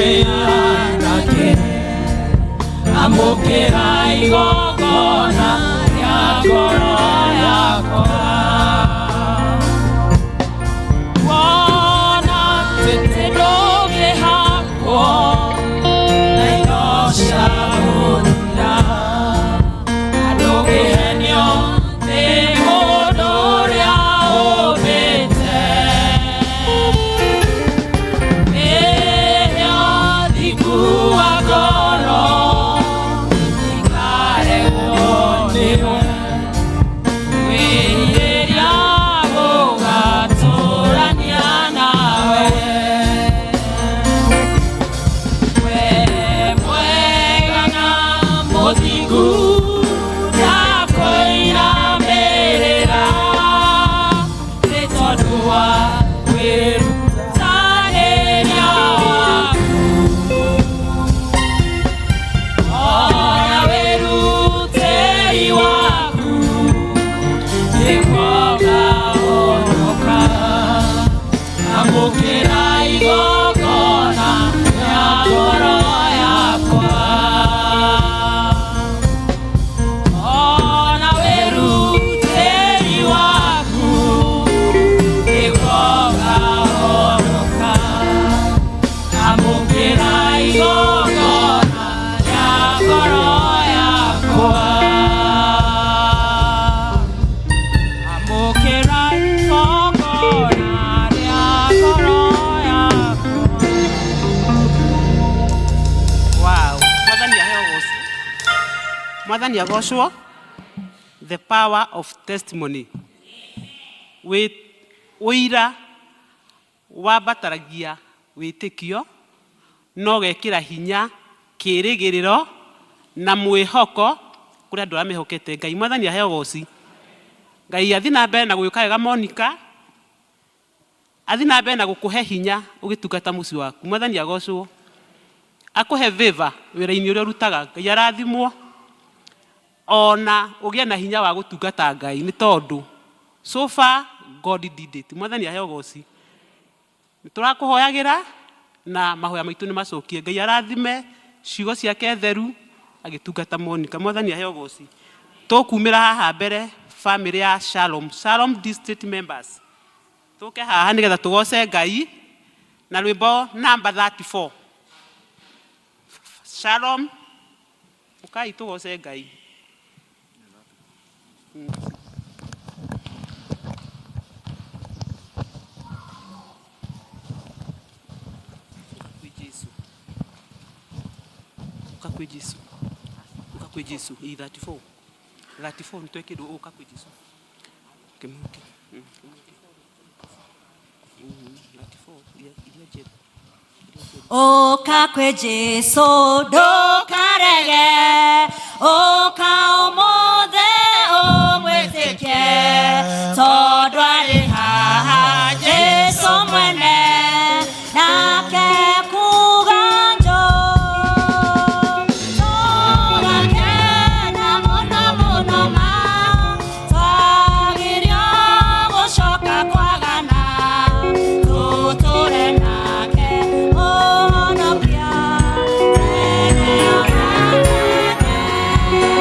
Anake amũkĩra igongona rĩa ngoro yakwa. Wona atĩ ndũngĩhakwo na indo cia gũthira, na ndũngĩhenio nĩ mũndũ ũrĩa ũmbĩte. Ĩyo thingu wa ngoro ikaregwo nĩwe, wĩrirĩria gũgatũrania nawe. We mwega na mũthingu, ndakũinamĩrĩra nĩ tondũ wa wĩrutanĩria waku. Ona wĩrutĩri waku nĩguo ngahonoka. Amũkĩra igongona rĩa ngoro yakwa. Ona wĩrutĩri waku nĩguo ngahonoka. Amũkĩra igongona rĩa ngoro yakwa. Amũkĩra igongona rĩa ngoro yakwa. Wow. Mwathani aheo goco. Mwathani agocwo. The power of testimony. Ũira wambataragia wĩtĩkio no gekĩra hinya kĩĩrĩgĩrĩro na mwĩhoko kũrĩ andũ arĩa mehokete Ngai. Mwathani aheo goci. Ngai athi na mbere na gwĩka wega Monica, athi na mbere na gũkũhe hinya ũgĩtungata mũciĩ waku. Mwathani agocwo. Akũhe favor wĩra-inĩ ũrĩa ũrutaga. Ngai arathimwo ona ũgĩe na hinya wa gũtungata Ngai nĩ tondũ so far God did it. Mwathani aheo goci. Nĩ tũrakũhoyagĩra na mahoya maitũ nĩ macokie. Ngai arathime ciugo ciake theru agĩtungata Monica. Mwathani aheo goci. Tũkumĩra haha mbere family ya Shalom, Shalom District members. Tũke haha nĩgetha tũgoce Ngai na rwĩmbo namba 34. Shalom, ũkai tũgoce Ngai. Kwĩ Jesu. Ũka kwĩ Jesu. Ũka kwĩ Jesu. I 34. 34 nĩ twekĩrwo ũka kwĩ Jesu. Kĩmũke. 34 iria njerũ. Ũka kwĩ Jesu ndũkarege, ũka ũmũthĩ ũmwĩtĩkie, tondũ arĩ haha Jesu mwene, nake kuga njũ. Tũgakena mũno mũno ma, twagirio gũcoka kwagana, tũtũre nake Mũhonokia tene ona tene.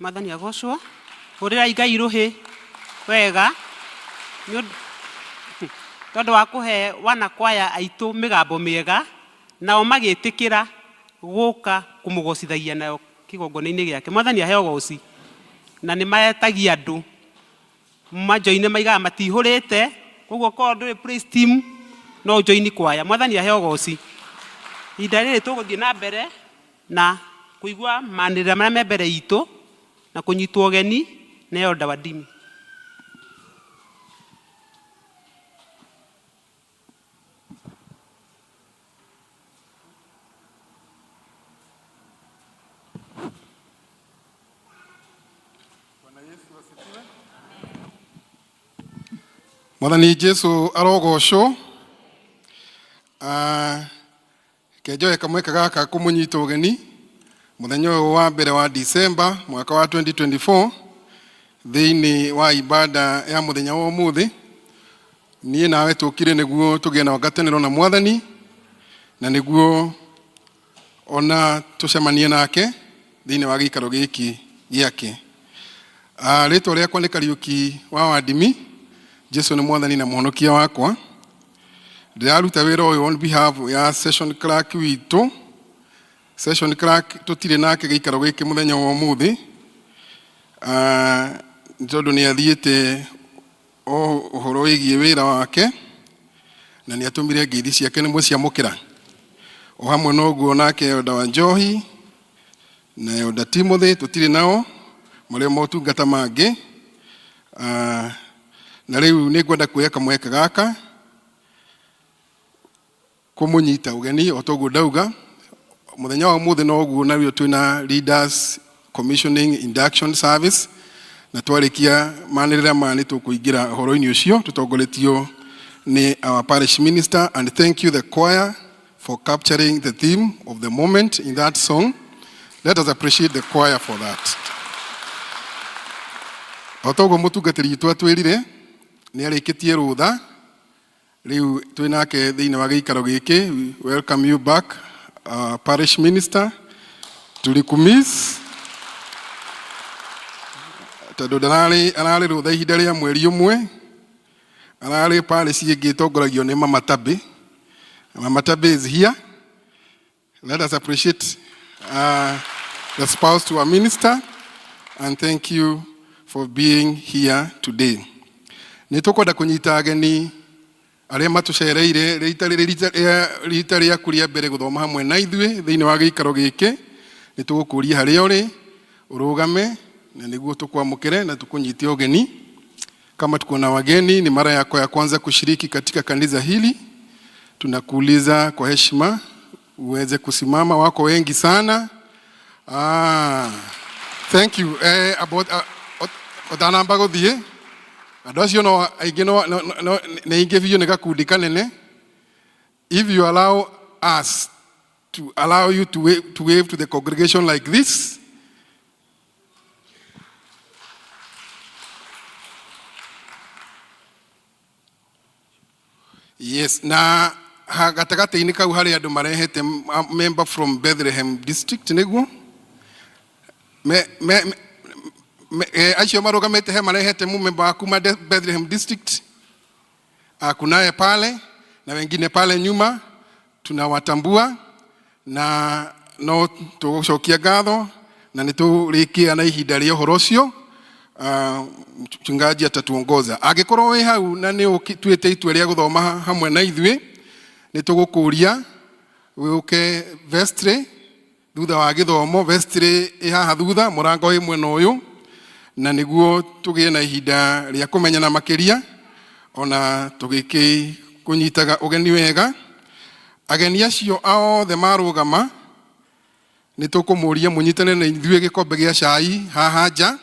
Mwathani agocwo. Hũrĩrai Ngai rũhĩ wega nĩ ũndũ tondũ wa kũhe wanakwaya aitũ mĩgambo mĩega, nao magĩtĩkĩra gũka kũmũgocithagia nayo kĩgongona-inĩ gĩake. Mwathani aheo goci. Na nĩ metagia andũ majoine, maigaga matihũrĩte, koguo korwo ndũrĩ praise team no ũjoini kwaya. Mwathani aheo goci. Ihinda rĩrĩ tũgũthiĩ na mbere na kũigua manĩrĩra marĩa me mbere itũ na kũnyitwo ũgeni nĩ Elder Wadimi. Mwathani Jesu arogocwo. Ah, Reke njoe kamweke gaka kũmũnyita ũgeni mũthenya ũyũ wa mbere wa December mwaka wa 2024 thĩinĩ wa ibada ya mũthenya wa ũmũthĩ. Niĩ nawe tũkire nĩguo tũgĩe na ngatanĩro na Mwathani na nĩguo ona tũcemanie nake thĩinĩ wa gĩikaro gĩkĩ gĩake. Ah, rĩtwa rĩakwa nĩ Kariũki wa Wandimi. Jesu nĩ Mwathani na Mũhonokia wakwa. Ndĩraruta wĩra ũyũ on behalf ya session clerk witũ. Session clerk tũtirĩ nake gĩikaro gĩkĩ mũthenya wa ũmũthĩ, ah, nĩ tondũ nĩ athiĩte o ũhoro wĩgiĩ wĩra wake na nĩ atũmire ngeithi ciake nĩ mwĩciamũkĩra. O hamwe na ũguo nake Elder Wanjohi na Elder Timothy tũtirĩ nao marĩ motungata mangĩ. Ah, na rĩu nĩ ngwenda kuoya kamweke gaka kũmũnyita ũgeni o toguo ndauga mũthenya wa ũmũthĩ noguo naruo twĩna leaders commissioning induction service na twarĩkia manĩrĩra maya nĩ tũkũingĩra ũhoro-inĩ ũcio tũtongoretio nĩ our parish minister. And thank you, the choir, for capturing the theme of the moment in that song. Let us appreciate the choir for that. O toguo mũtungatĩri witũ atwĩrire nĩ arĩkĩtie rũtha, rĩu twĩ nake thĩinĩ wa gĩikaro gĩkĩ. We welcome you back, parish minister. Tulikumiss tondũ ndararĩ, ararĩ rũtha ihinda rĩa mweri ũmwe, ararĩ parish ĩngĩ ĩtongoragio nĩ Mama Tabi. Mama Tabi is here. Let us appreciate the spouse to our minister and thank you for being here today. Nĩ tũkwenda kũnyita ageni arĩa matũcereire rita rita rĩaku rĩa mbere gũthoma hamwe na ithuĩ thĩinĩ wa gĩikaro gĩkĩ. Nĩ tũgũkũria harĩa ũrĩ ũrũgame na nĩguo tũkwamũkĩre na tũkũnyite ũgeni. Kama tuko na wageni, ni mara yako ya kwanza kushiriki katika kanisa hili, tunakuuliza kwa heshima uweze kusimama. Wako wengi sana. Ah, thank you. Eh, about ũtanamba gũthiĩ, andũ acio no aingĩ no nĩ aingĩ biũ, nĩ gakundi kanene. If you allow us to allow you to wave to the congregation like this. Yes, na ha gatagatĩ-inĩ kau harĩ andũ marehete member from Bethlehem district, nĩguo me acio marũgamĩte he marehete mumemba wa kuma Bethlehem district. Ah, kunaye pale na wengine pale nyuma tunawatambua na no tũgũcokia ngatho na nĩ tũrĩkia na ihinda rĩa ũhoro ũcio. Ah, mchungaji atatuongoza. Angĩkorwo wĩ hau na nĩ ũtuĩte itua rĩa gũthoma hamwe na ithuĩ, nĩ tũgũkũria ũke vestry thutha wa gĩthomo. Vestry ĩ haha thutha, mũrango wĩ mwena ũyũ, na nĩguo tũgĩe na ihinda rĩa kũmenyana makĩria ona tũgĩkĩkũnyitaga ũgeni wega. Ageni acio othe marũgama, nĩ tũkũmũria mũnyitane na ithuĩ gĩkombe gĩa cai haha nja,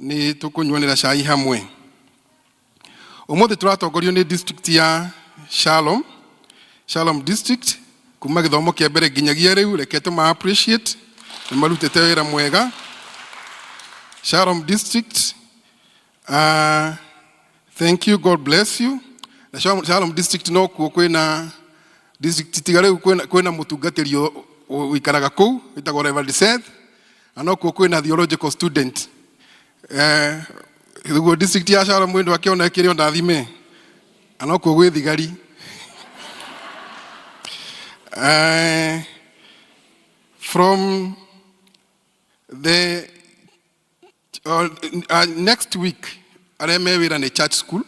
nĩ tũkũnyuanĩra cai hamwe. Ũmũthĩ tũratongorio nĩ district ya Shalom, Shalom district, kuma gĩthomo kĩa mbere nginyagia rĩu. Reke tũma appreciate, nĩ marutĩte wĩra mwega. Shalom district, thank you, God bless you. Na Shalom district no kuo kwĩna district tiga rĩu kwĩna mũtungatĩri ũikaraga kũu wĩtagwo Reverend Seth. Na nokuo kwĩna theological student. Eh, guo district ya Shalom mwĩndũ akĩona ĩkĩrĩ o ndathime. Na nokuo gwĩ thigari. Eh, from the next week arĩa me wĩra nĩ church school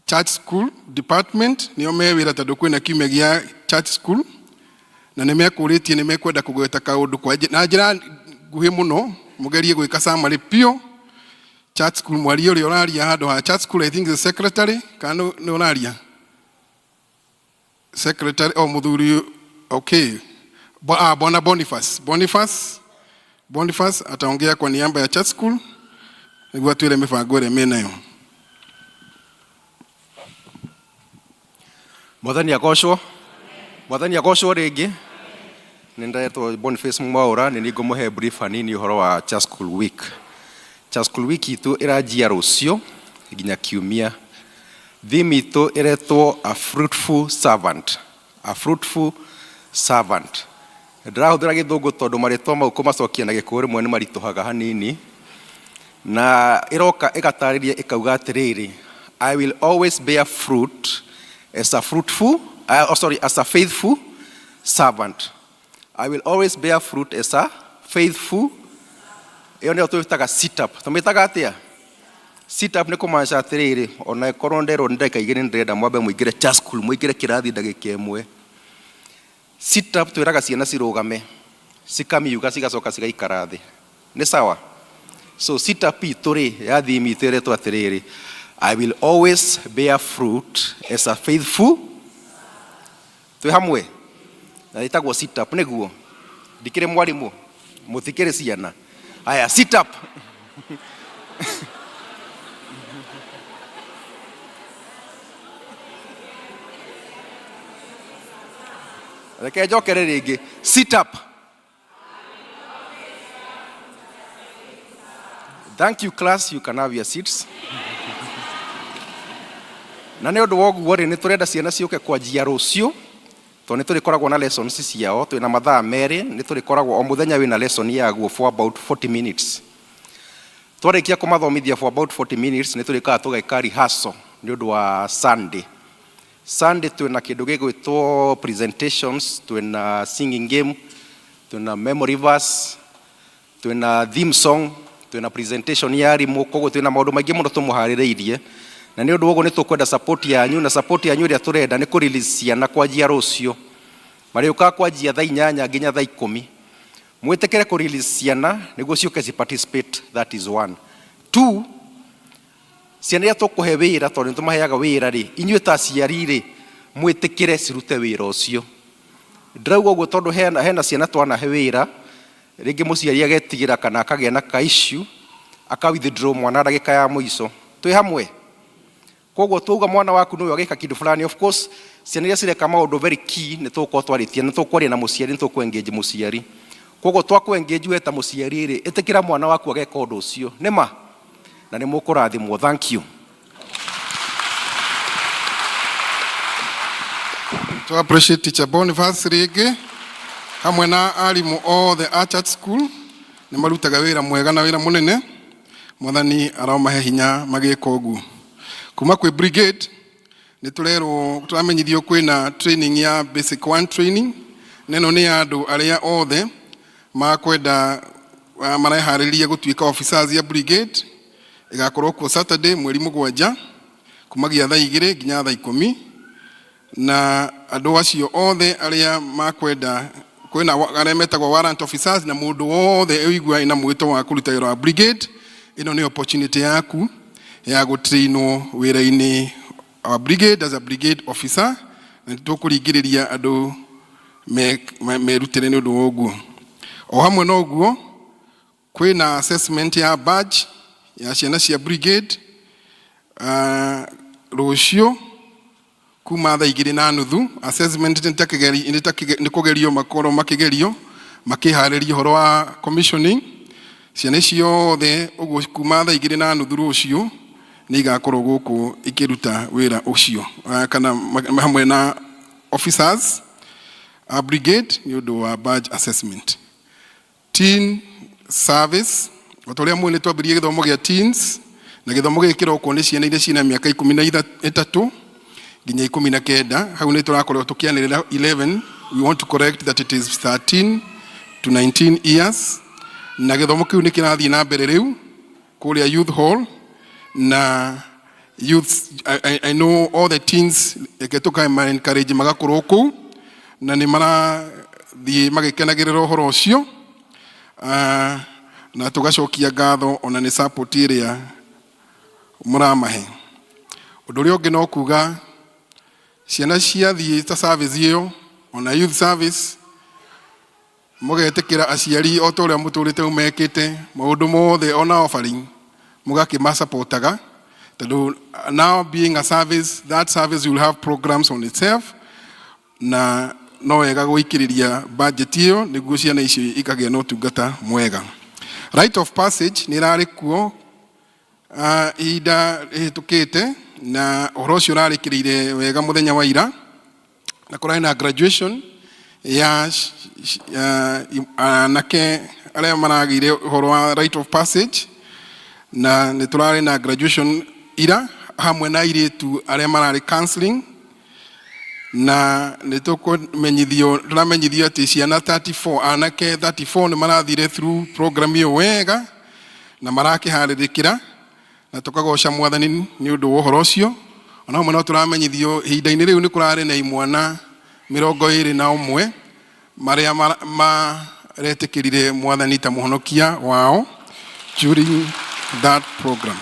church school department nĩo me wĩra tondũ kwĩna kiumia gĩa church school na nĩ mekũrĩtie nĩ mekwenda kũgweta kaũndũ kwa na njĩra nguhĩ mũno mũgerie gwĩka summary piũ church school mwaria ũrĩa ũraria handũ ha church school I think the secretary kana nĩ ũraria secretary o muthuri okay bwana Boniface Boniface Boniface ataongea kwa niaba ya church school nĩguo atwĩre mĩbango ĩrĩa menayo. Mwathani agocwo. Mwathani agocwo rĩngĩ. Nĩ ndetwo Boniface Mwaũra, nĩ niĩ ngũmũhe brief hanini ũhoro wa Church School Week. Church School Week itũ ĩranjia rũciũ nginya kiumia. Theme itũ ĩretwo a fruitful servant. A fruitful servant. Ndĩrahũthĩra gĩthũngũ tondũ marĩtwa mau kũmacokia na gĩkũyũ rĩmwe nĩ maritũhaga hanini. Na ĩroka ĩgatarĩria ĩkauga atĩrĩrĩ, I will always bear fruit as a fruitful, oh sorry, as a faithful servant. I will always bear fruit as a faithful. Ĩyo nĩyo twĩtaga sit up. Tũmĩtaga atĩa? Sit up nĩ kũmaanica atĩrĩrĩ, ona ĩkorwo nderwo nĩ ndagĩka igĩrĩ nĩndĩrenda mwambe mũingĩre church school, mũingĩre kĩrathi ndagĩka ĩmwe. Sit up twĩraga ciana cirũgame, cikamiuga cigacoka cigaikara thĩ. Nĩ sawa? So sit up itũ rĩ, ya theme itũ ĩretwo atĩrĩrĩ, I will always bear fruit as a faithful. Twĩ hamwe? Na ĩtagwo sit up nĩguo? Ndikĩrĩ mwarimũ? Mũtikĩrĩ ciana? Aya, sit up. Reke njokere rĩngĩ. Sit up. Thank you class, you can have your seats. Na nĩ ũndũ wa ũguo rĩ, nĩ tũrenda ciana ciũke kwanjia rũciũ tondũ nĩ tũrĩkoragwo na lessons ciao, twĩna mathaa merĩ, nĩ tũrĩkoragwo o mũthenya wĩna lesson yaguo for about 40 minutes. Twarĩkia kũmathomithia for about 40 minutes nĩ tũrĩkaga tũgeka rehearsal nĩ ũndũ wa Sunday. Sunday twĩna kĩndũ gĩgwĩtwo presentations, twĩna singing game, twĩna memory verse, twĩna theme song, twĩna presentation ya arimũ, koguo twĩna maũndũ maingĩ mũno tũmũharĩrĩirie. Na nĩ ũndũ wa ũguo nĩ tũkwenda support yanyu, na support yanyu ĩrĩa tũrenda nĩ kũ release ciana kwanjia rũciũ. Marĩũkaga kwanjia thaa inyanya nginya thaa ikũmi. Mwĩtĩkĩre kũ release ciana nĩguo ciũke ci participate, that is one. Two, ciana iria tũkũhe wĩra tondũ nĩ tũmaheaga wĩra rĩ, inyuĩ ta aciari rĩ, mwĩtĩkĩre cirute wĩra ũcio. Ndĩrauga ũguo tondũ hena, hena ciana twanahe wĩra, rĩngĩ mũciari agetigĩra kana akagĩa na ka issue, aka withdraw mwana ndagĩka ya mũico. Twĩ hamwe? Koguo twauga mwana waku nĩwe agĩka kĩndũ fulani, of course ciana iria cireka maũndũ very key nĩ tũgũkorwo twarĩtie, nĩ tũkwaria na mũciari, nĩ tũkũ engage mũciari. Koguo twakũ engage we ta mũciari rĩ, ĩtĩkĩra mwana waku ageka ũndũ ũcio. Nĩ ma? Na nĩ mũkũrathimwo. Thank you. To appreciate teacher Boniface rĩngĩ hamwe na arimũ othe a church school nĩ marutaga wĩra mwega na wĩra mũnene. Mwathani aromahe hinya magĩka ũguo. Kuma kwĩ brigade nĩ tũrerwo tũramenyithio kwĩna training ya basic one training, na ĩno nĩ ya andũ arĩa othe makwenda mareharĩria gũtuĩka officers ya brigade. Ĩgakorwo kuo Saturday mweri mũgwanja kumagia thaa igĩrĩ nginya thaa ikũmi, na andũ acio othe arĩa makwenda kwĩna arĩa metagwo warrant officers na mũndũ wothe ũigua ĩna mwĩto wa kũruta wĩra wa brigade, ĩno nĩ opportunity yaku ya gũtrainwo wĩra-inĩ wa brigade as a brigade officer, na nĩtũkũringĩrĩria andũ merutĩre nĩ ũndũ wa ũguo. O hamwe na ũguo kwĩna assessment ya badge ya ciana cia brigade rũciũ kuma thaa igĩrĩ na nuthu. Assessment nĩ ta kĩgeri, nĩ ta kĩge, nĩ kũgerio makorwo makĩgerio makĩharĩria ũhoro wa commissioning ciana ciothe ũguo kuma thaa igĩrĩ na nuthu rũciũ nĩ igakorwo gũkũ ikĩruta wĩra ũcio kana hamwe na officers a brigade nĩ ũndũ wa badge assessment. Teen service o ta ũrĩa mũĩ nĩ twambĩrĩirie gĩthomo gĩa teens na gĩthomo gĩkĩ kĩrokwo nĩ ciana iria ciĩna mĩaka ikũmi na ĩtatũ nginya ikũmi na kenda. Hau nĩ tũrakorwo tũkĩanĩrĩra 11, we want to correct that it is 13 to 19 years, na gĩthomo kĩu nĩ kĩrathiĩ na mbere rĩu kũrĩa youth hall na youths. I know all the teens, reke tũkama encourage magakorwo kũu na nĩ marathiĩ magĩkenagĩrĩra ũhoro ũcio. Na tũgacokia ngatho ona nĩ support ĩrĩa mũramahe. Ũndũ ũrĩa ũngĩ no kuga ciana ciathiĩ ta service ĩyo ona youth service, mũgetĩkĩra aciari o ta ũrĩa mũtũrĩte mekĩte maũndũ mothe ona offering mũgakĩmasapotaga, tondũ now being a service, that service will have programs on itself, na no wega gũikĩrĩria budget ĩyo nĩguo ciana icio ikagĩa na ũtungata mwega. Rite of passage nĩ ĩrarĩ kuo ihinda rĩhĩtũkĩte, na ũhoro ũcio ũrarĩkĩrĩire wega mũthenya wa ira, na kũrarĩ na graduation ya anake arĩa maragĩire ũhoro wa rite of passage, na nĩ tũrarĩ na graduation ira hamwe na airĩtu arĩa mararĩ counseling, na nĩ tũkũmenyithio, tũramenyithio atĩ ciana 34, anake 34 nĩ marathire through program ĩyo wega na marakĩharĩrĩkĩra, na tũkagoca Mwathani nĩ ũndũ wa ũhoro ũcio. Ona hamwe no tũramenyithio ihinda-inĩ rĩu nĩ kũrarĩ na imwana 21 marĩa maretĩkĩrire Mwathani ta mũhonokia wao during that program.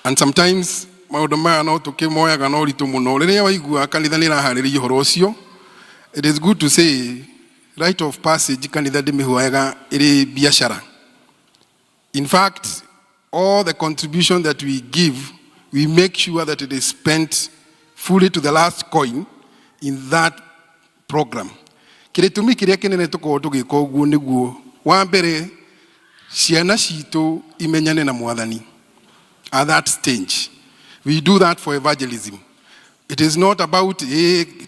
And sometimes maũndũ maya no tũkĩmoyaga na ũritũ mũno. Rĩrĩa waigua kanitha nĩ ĩraharĩrĩria ũhoro ũcio, it is good to say rite of passage kanitha ndĩmĩhoyaga ĩrĩ biacara. In fact, all the contribution that we give, we make sure that it is spent fully to the last coin in that program. Kĩrĩtũmi kĩrĩa kĩnene tũkoragwo tũgĩka ũguo nĩguo wa mbere ciana citũ imenyane na Mwathani at that stage. We do that for evangelism. It is not about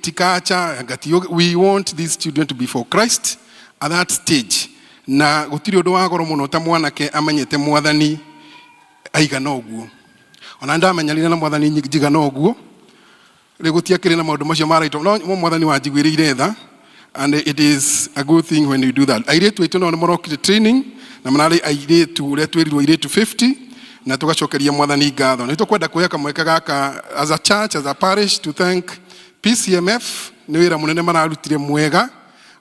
tikacha ngati. We want these children to be for Christ at that stage, na gũtirĩ ũndũ wa goro mũno ta mwanake amenyete Mwathani aigana ũguo. Ona ndamenyanire na Mwathani njigana ũguo rĩu gũtiakĩrĩ na maũndũ macio ma raito, no Mwathani wanjiguĩrĩire tha, and it is a good thing when you do that. Airĩtu aitũ nao nĩ marokire training na mararĩ airĩtu ũrĩa twĩrirwo airĩtu 50, na tũgacokeria Mwathani ngatho. Nĩ tũkwenda kuoya kamweke gaka as a church, as a parish, to thank PCMF nĩ wĩra mũnene mararutire mwega,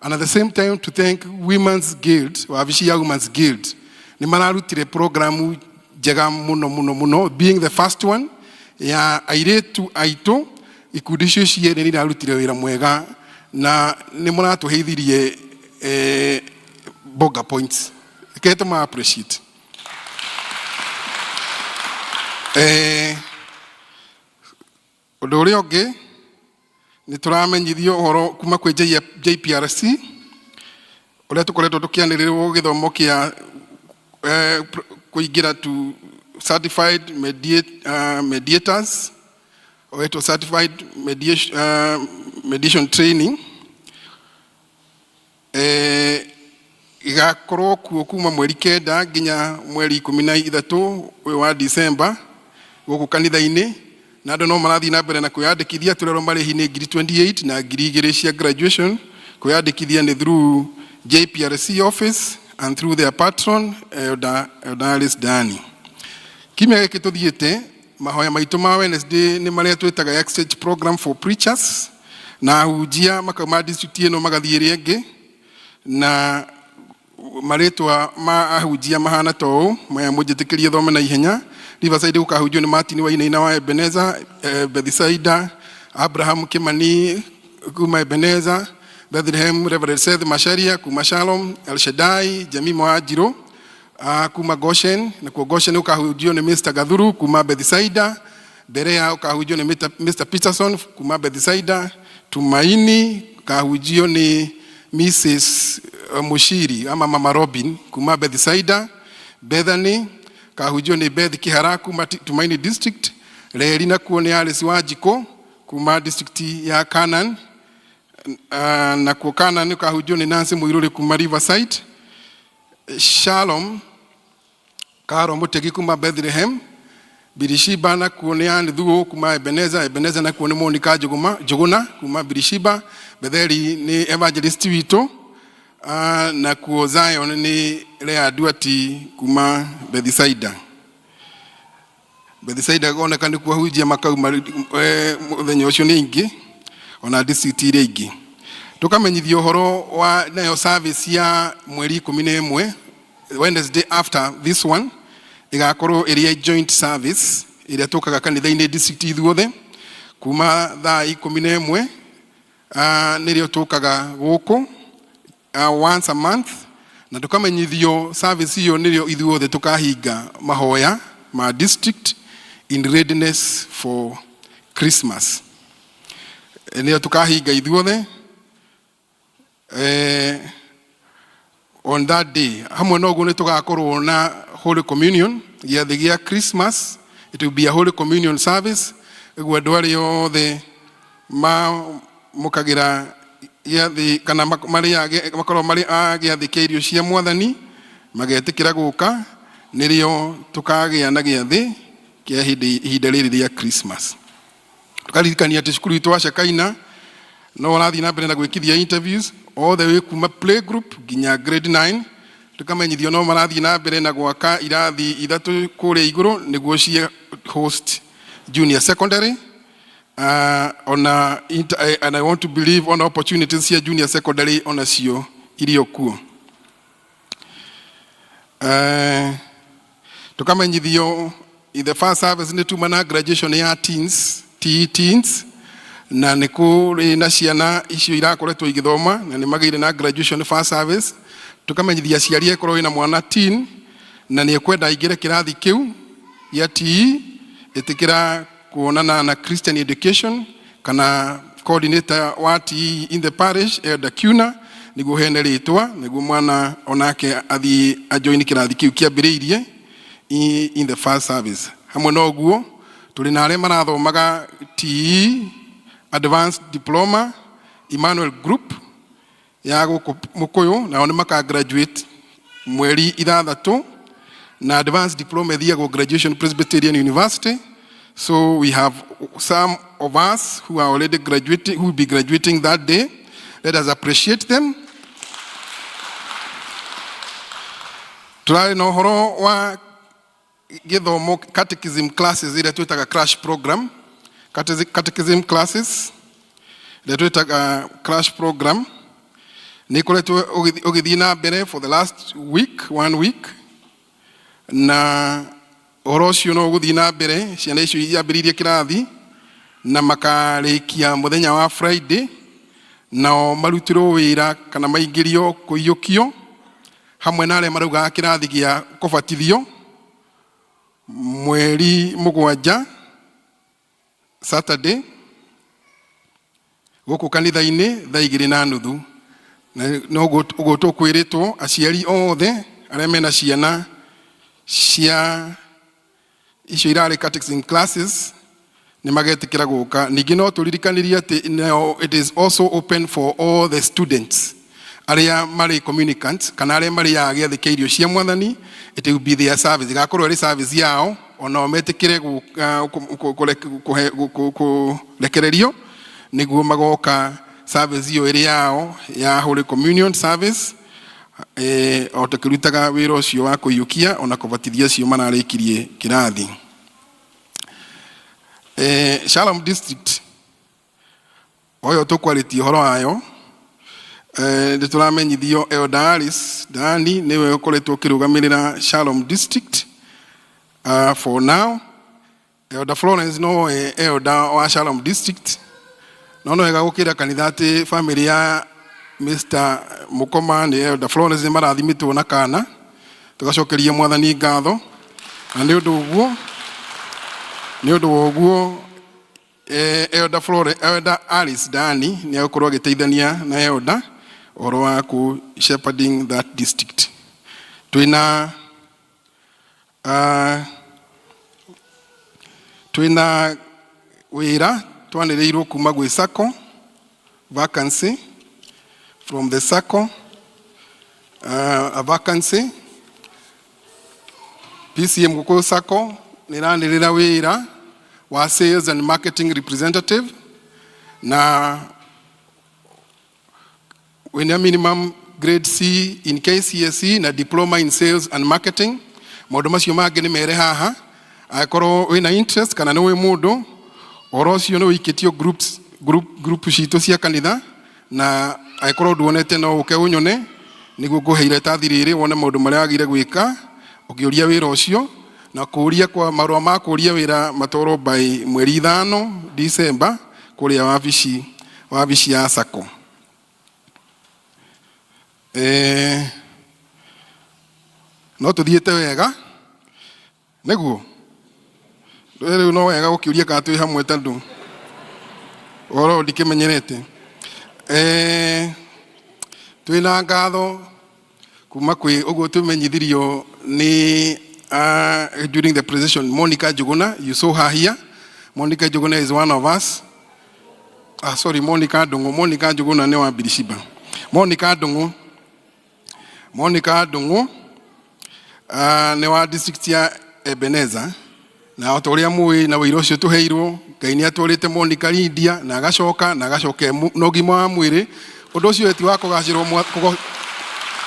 and at the same time to thank Women's Guild, wabici ya Women's Guild nĩ mararutire programu njega mũno mũno mũno, being the first one ya airĩtu aitũ. Ikundi icio cierĩ nĩ irarutire wĩra mwega na nĩ mũratũheithirie bonga points. Reke tũma appreciate. Ũndũ ũrĩa ũngĩ nĩ tũramenyithio ũhoro kuma kwĩ JPRC ũrĩa tũkoretwo tũkĩanĩrĩrwo gĩthomo kĩa kũingĩra to certified mediators, oetwo certified mediation training. Igakorwo kuo kuma mweri 9 nginya mweri 13 ũyũ wa December gũkũ kanitha-inĩ, na andũ no marathiĩ na mbere na kwĩyandĩkithia. Tũrerwo marĩhi nĩ ngiri 28 na 2000 cia graduation. Kwĩyandĩkithia nĩ through JPRC office and through their patron, Elder Alice Dani. Kiumia gĩkĩ tũthiĩte, mahoya maitũ ma Wednesday nĩ marĩa twĩtaga exchange program for preachers, na ahunjia makauma district ĩno magathiĩ ĩrĩa ĩngĩ, na marĩtwa ma ahunjia mahana ta ũũ maya, mũnjĩtĩkĩrie thome na ihenya. Riverside gũkahunjio nĩ Martin Wainaina wa Ebeneza, Bethsaida Abraham Kimani kuma Ebeneza, Bethlehem Reverend Seth Macharia kuma Shalom, El Shaddai Jemima Wanjiru kuma Goshen, nakuo Goshen gũkahunjio nĩ Mr. Gathuru kuma Bethsaida, Berea ũkahunjio nĩ Mr. Peterson kuma Bethsaida, Tumaini kahunjio nĩ Mrs. Mushiri ama Mama Robin kuma Bethsaida, Bethany kahunjio nĩ Beth Kihara kuma Tumaini district, Reri nakuo nĩ Alice Wanjikũ kuma district ya Canaan. Nakuo kana nĩ ũkahunjio nĩ Nancy Mũirũrĩ kuma Riverside. Shalom Karo Mũtegi kuma Bethlehem. Birishiba nakuo nĩ Ann Thuo kuma Ebeneza. Ebeneza nakuo nĩ Monica Njũgũma Njũgũna kuma Birishiba. Betheli nĩ evangelist witũ. Nakuo Zion nĩ Lea Duati kuma Bethisaida. Bethisaida goneka nĩ kuo ahunjia makauma mũthenya ũcio nĩ aingĩ ona district iria ingĩ. Tũkamenyithio ũhoro wa nayo service ya mweri 11, Wednesday after this one, ĩgakorwo ĩrĩ ya joint service ĩrĩa tũkaga kanitha-inĩ district ithuothe kuma thaa 11, nĩrĩo tũkaga gũkũ once a month, na tukamenyithio service iyo nĩrĩo ithuothe tukahinga mahoya ma district in readiness for Christmas. Nĩyo tukahinga ithuothe on that day. Hamwe na ũguo nĩ tũgakorwo na Holy Communion, gĩathĩ gĩa Christmas. It will be a Holy Communion service, ũguo andũ arĩa othe mamũkagĩra gĩathĩ kana marĩa makorwo marĩ a gĩathĩ kĩa irio cia Mwathani magetĩkĩra gũka, nĩrĩo tũkagĩa na gĩathĩ kĩa hĩndĩ ihinda rĩrĩ rĩa Christmas. Tukaririkania atĩ cukuru witũ wa Shekaina no ũrathiĩ na mbere na gwĩkithia interviews all the way kuma playgroup nginya grade 9. Tukamenyithio no marathiĩ na mbere na gwaka irathi ithatũ kũrĩa igũrũ nĩguo cie host junior secondary, ona and I want to believe on opportunities cia junior secondary onacio irio kuo. Tukamenyithio in the first service nĩ tuma na graduation ya teens, TE teens, na nĩ kũrĩ na ciana icio irakoretwo igĩthoma na nĩ magĩire na graduation first service. Tukamenyithia aciari akorwo wĩna mwana teen na nĩ ekwenda aingĩre kĩrathi kĩu gĩa TE, ĩtĩkĩra kuonana na Christian Education kana coordinator wa TE in the parish, Elder Kuna, nĩguo hene rĩtwa nĩguo mwana onake athiĩ ajoin kĩrathi kĩu kĩambĩrĩirie in the first service. Hamwe na ũguo tũrĩ na arĩa marathomaga TE Advanced Diploma Emmanuel Group ya gũkũ Mũkũyũ, nao nĩ maka graduate mweri 6, na Advanced Diploma ĩthiagwo graduation Presbyterian University. So we have some of us who are already graduating, who will be graduating that day. Let us appreciate them. Tũrarĩ na ũhoro wa gĩthomo catechism classes iria twĩtaga crash program, catechism classes iria twĩtaga crash program nĩ ikoretwo ũgĩthiĩ na mbere for the last week, one week, na ũhoro ũcio no ũgũthiĩ na mbere. Ciana icio iambĩrĩirie kĩrathi na makarĩkia mũthenya wa Friday, nao marutĩrwo wĩra kana maingĩrio kũiyũkio hamwe na arĩa maraugaga kĩrathi gĩa kũbatithio mweri 7 Saturday gũkũ kanitha-inĩ thaa 2:30. Na noguo ũguo tũkwĩrĩtwo aciari othe arĩa mena ciana cia icio irarĩ catechism classes nĩ magetĩkĩra gũka. Ningĩ no tũririkanirie atĩ now it is also open for all the students arĩa marĩ communicants kana arĩa marĩaga gĩathĩ kĩa irio cia Mwathani. It will be their service, ĩgakorwo ĩrĩ service yao, onao metĩkĩre kũrekererio nĩguo magoka service iyo ĩrĩ yao ya Holy Communion service, o tũkĩrutaga wĩra ũcio wa kũiyũkia ona kũbatithia acio mararĩkirie kĩrathi. Shalom District oyo tũkwarĩtie ũhoro wayo, nĩ tũramenyithio Elder Alice Dani nĩwe ũkoretwo ũkĩrũgamĩrĩra Shalom District for now. Elder Florence nowe elder wa Shalom District, no no wega gũkĩra kanitha atĩ family ya Mr. Mukoma nĩ Elder Florence nĩ marathimĩtwo na kana. Tũgacokeria Mwathani ngatho na nĩ ũndũ ũguo, nĩ ũndũ wa ũguo, Elder Flore, Elder Alice Dani nĩ egũkorwo agĩteithania na Elder ũhoro wa ku shepherding that district. Twĩna wĩra twanĩrĩirwo kuma gwĩ SACCO. vacancy from the SACCO, a vacancy PCEA Mugukuyu SACCO nĩ ĩranĩrĩra wĩra wa sales and marketing representative na wĩna minimum grade C in KCSE na diploma in sales and marketing. Maũndũ macio mangĩ nĩ mere haha, angĩkorwo wĩna interest kana nĩ wĩ mũndũ ũhoro ũcio nĩ ũikĩtio groups, group citũ cia kanitha, na angĩkorwo nduonete no ũke ũnyone nĩguo ngũhe iratathi rĩrĩ wone maũndũ marĩa wagĩrĩire gwĩka ũkĩũria wĩra ũcio, na kũũria kwa marũa ma kũũria wĩra matwarwo by mweri 5 December kũrĩa wabici ya SACCO. No tũthiĩte wega nĩguo rĩu no wega gũkĩũria kana twĩ hamwe tondũ ũhoro ũyũ ndikĩmenyerete. Twĩna ngatho kuma kwĩ ũguo twĩmenyithirio nĩ during the presentation Monica Njuguna, you saw her here. Monica Njuguna is one of us. Sorry, Monica Ndung'u. Monica Njuguna nĩ wa Birishiba. Monica Ndung'u, Monica Ndung'u nĩ wa district ya Ebeneza, na o ta ũrĩa mũĩ na wĩira ũcio tũheirwo, Ngai nĩ atwarĩte Monica India na agacoka na agacoka na ũgima wa mwĩrĩ. Ũndũ ũcio eti wa kũgacĩrwo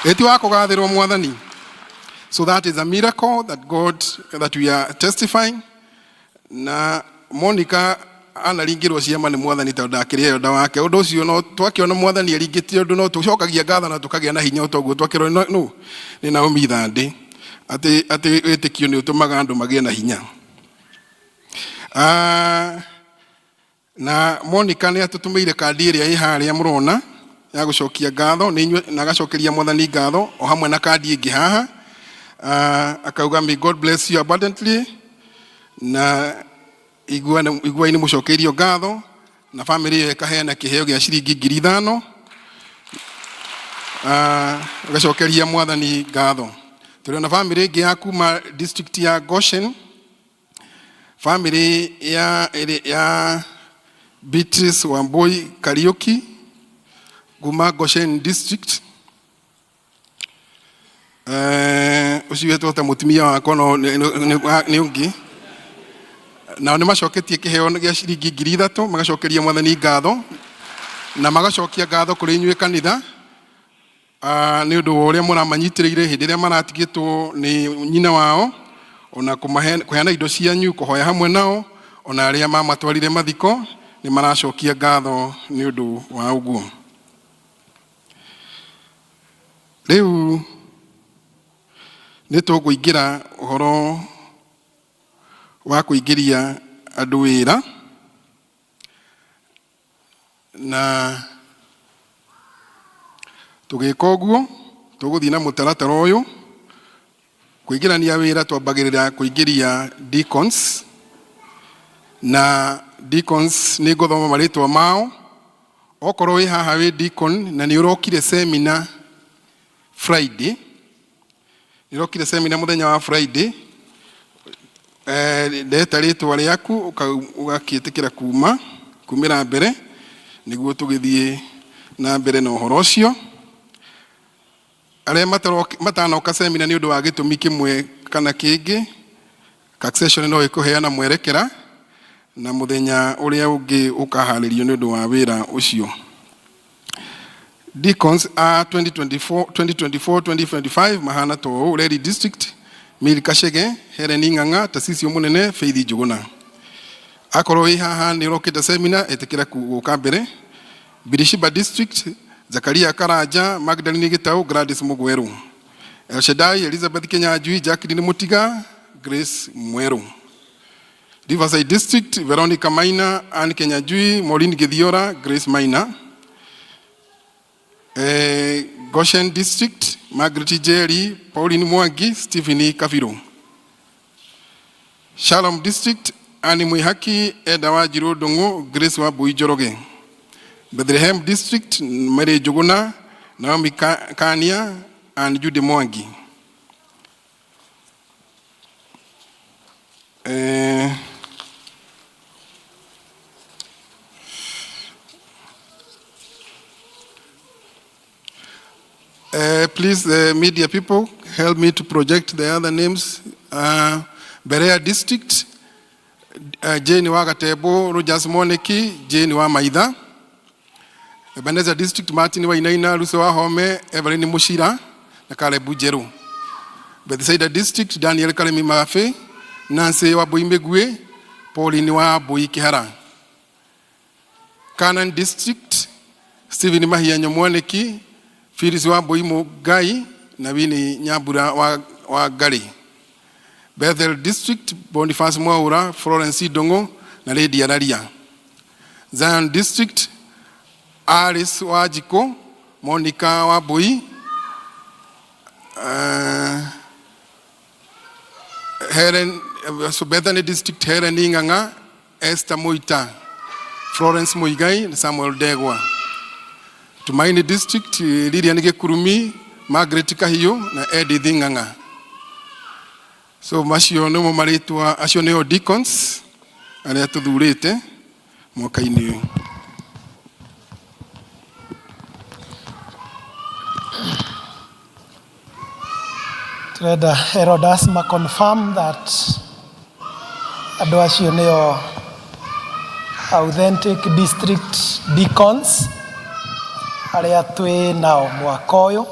eti wa kũgathĩrwo Mwathani. So that is a miracle that God that we are testifying. Na Monica anaringĩrwo ciama nĩ Mwathani tondũ ndakĩrĩ elder wake. Ũndũ ũcio no twakĩona Mwathani aringĩtie ũndũ, no tũcokagia ngatho na tũkagĩa na hinya o toguo twakĩrwo no nĩ Naomi Thandĩ atĩ wĩtĩkio nĩ ũtũmaga andũ magĩe na hinya. Na Monica nĩ atũtũmĩire kandi ĩrĩa ĩ harĩa mũrona ya gũcokia ngatho nĩ inyuĩ, na agacokeria Mwathani ngatho o hamwe na kandi ĩngĩ haha. Akauga may God bless you abundantly, na iguai nĩ mũcokeirio ngatho, na family ĩyo ĩkaheana kĩheo gĩa ciringi 5,000. Agacokeria Mwathani ngatho. Tũrĩ na family ĩngĩ ya kuma district ya Goshen, family ya Beatrice Wambui Kariuki kuma Goshen district. Ũcio wetwo ta mũtumia wakwa no nĩ ũngĩ. Nao nĩ macoketie kĩheo gĩa ciringi 3,000, magacokeria Mwathani ngatho na magacokia ngatho kũrĩ inyuĩ kanitha, nĩ ũndũ wa ũrĩa mũramanyitĩrĩire hĩndĩ ĩrĩa maratigĩtwo nĩ nyina wao, ona kũheana indo cianyu, kũhoya hamwe nao, ona arĩa mamatwarire mathiko nĩ maracokia ngatho nĩ ũndũ wa ũguo. Rĩu nĩ tũkũingĩra ũhoro wa kũingĩria andũ wĩra, na tũgĩka ũguo tũgũthiĩ na mũtaratara ũyũ. Kũingĩrania wĩra twambagĩrĩra kũingĩria deacons, na deacons nĩ ngũthoma marĩtwa mao. Okorwo wĩ haha wĩ deacon na nĩ ũrokire seminar Friday, nĩ ũrokire seminar mũthenya wa Friday, ndeta rĩtwa rĩaku ũgakĩtĩkĩra kumĩra mbere nĩguo tũgĩthiĩ na mbere na ũhoro ũcio. Arĩa matanoka seminar nĩ ũndũ wa gĩtũmi kĩmwe kana kĩngĩ, succession no ĩkũheana mwerekera na mũthenya ũrĩa ũngĩ ũkaharĩrio nĩ ũndũ wa wĩra ũcio. Deacons a 2024, 2024, 2025 mahana ta ũũ: Reri District, Mary Kashege, Helen Ng'ang'a, Tasisio Mũnene, Faith Njuguna. Akorwo wĩ haha nĩ ũrokĩte seminar, ĩtĩkĩra gũka mbere. Birishiba District, Zakaria Karanja, Magdalene Gitau, Gladys Mugweru. El Shaddai, Elizabeth Kinyanjui, Jacqueline Mutiga, Grace Mweru. Riverside District, Veronica Maina, Anne Kinyanjui, Maureen Githiora, Grace Maina. Goshen District, Margaret Jerry, Pauline Mwangi, Stephen Kabiru. Shalom District, Annie Mwihaki, Eda Wanjiru Ndung'u, Grace Wambui Njoroge. Bethlehem District, Mary Njuguna, Naomi Kania, and Judy Mwangi. Please, the media people, help me to project the other names. Berea District, Jane wa Gatebo, Rogers Moneki, Jane wa Maitha. Ebenezer District, Martin wa Inaina, Lucy wa Home, Evelyn Mushira, na Caleb Njeru. Bethsaida District, Daniel Karemi Mafe, Nancy wa Bui Migwe, Pauline wa Bui Kihara. Canaan District, Stephen Mahianyo Mwaniki, Phyllis wa Bui Mugai na Winnie Nyambura wa Ngari. Bethel District, Boniface Mwaura, Florence Ndung'u na Lady Araria. Zion District, Alice Wanjikũ, Monica Wambui, Helen, so Bethany District, Helen Ng'ang'a, Esther Muita, Florence Muigai na Samuel Ndegwa. Tumaini District, Lilian Gĩkurumi, Margaret Kahiũ na Edith Ng'ang'a. So macio nĩmo marĩtwa, acio nĩo deacons arĩa tũthurĩte mwaka-inĩ ũyũ. Turenda Herodas ma confirm that andũ acio nĩo authentic district deacons arĩa twĩ nao mwaka ũyũ.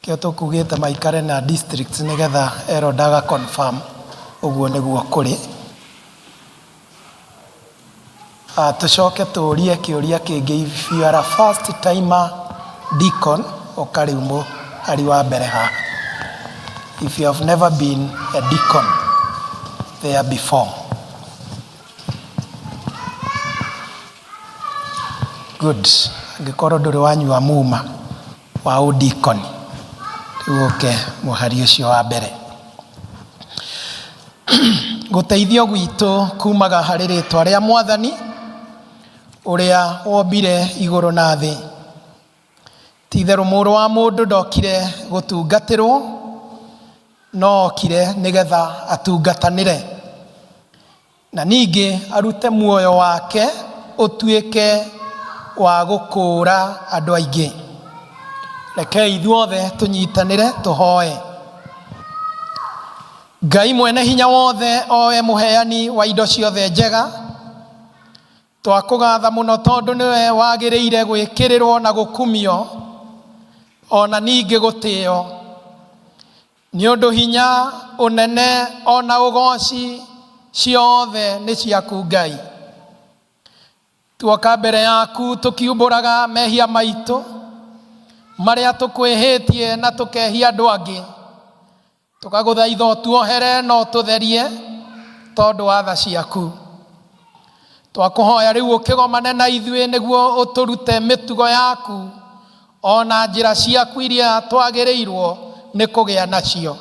Kĩo tũkugĩte maikare na districts nĩgetha Herod aga confirm ũguo nĩguo kũrĩ. Tũcoke tũrie kĩũria kĩngĩ, if you are a first timer deacon, ũka rĩu mũhari wa mbere haha. If you have never been a deacon there before. Good. Angĩkorwo ndũrĩ wanyua muma wa ũdikoni, rĩu ũke mũhari ũcio wa mbere. Gũteithio gwitũ kumaga harĩ rĩtwa rĩa Mwathani ũrĩa wombire igũrũ na thĩ. Ti-itherũ mũrũ wa mũndũ ndokire gũtungatĩrwo, no okire nĩgetha atungatanĩre, na ningĩ arute muoyo wake ũtuĩke wa gũkũũra andũ aingĩ. Rekei ithuothe tũnyitanĩre tũhoe. Ngai mwene hinya wothe, owe mũheani wa indo ciothe njega, twakũgatha mũno tondũ nĩwe wagĩrĩire gwĩkĩrĩrwo na gũkumio, ona ningĩ gũtĩo. Nĩ ũndũ hinya, ũnene, ona ũgoci ciothe nĩ ciaku Ngai. Tuoka mbere yaku tũkiumbũraga mehia maitũ marĩa tũkwĩhĩtie na tũkehia andũ angĩ, tũkagũthaitha ũtuohere na ũtũtherie tondũ wa tha ciaku. Twakũhoya rĩu ũkĩgomane na ithuĩ nĩguo ũtũrute mĩtugo yaku ona njĩra ciaku iria twagĩrĩirwo nĩ kũgĩa nacio.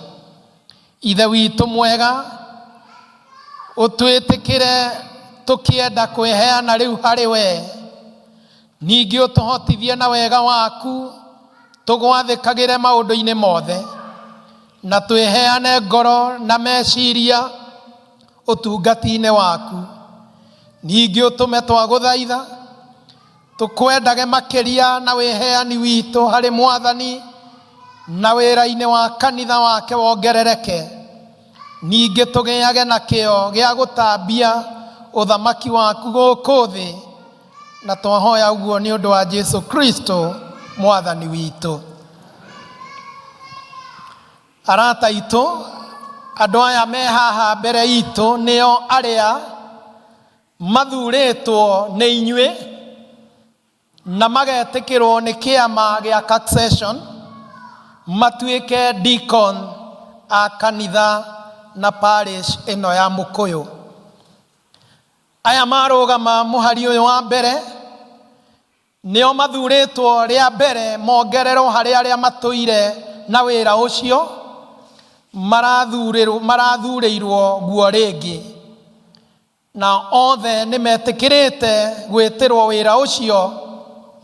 Ithe witũ mwega, ũtwĩtĩkĩre tũkĩenda kwĩheana rĩu harĩ we, ningĩ ũtũhotithie na wega waku tũgwathĩkagĩre maũndũ-inĩ mothe, na twĩheane ngoro na meciria ũtungati-inĩ waku. Ningĩ ũtũme twagũthaitha tũkwendage makĩria na wĩheani witũ harĩ Mwathani na wĩra-inĩ wa kanitha wake wongerereke. Ningĩ tũgĩage na kĩo gĩa gũtambia ũthamaki waku gũkũ thĩ, na twahoya ũguo nĩ ũndũ wa Jesu Kristo Mwathani witũ. Arata aitũ, andũ aya me haha mbere itũ nĩo arĩa mathurĩtwo nĩ inyuĩ na magetĩkĩrwo nĩ kĩama gĩa succession matuĩke deacon a kanitha na parish ĩno ya Mũkũyũ. Aya marũgama mũhari ũyũ wa mbere nĩo mathurĩtwo rĩa mbere mongererwo harĩ arĩa matũire na wĩra ũcio marathurĩirwo guo rĩngĩ, na othe nĩ metĩkĩrĩte gwĩtĩrwo wĩra ũcio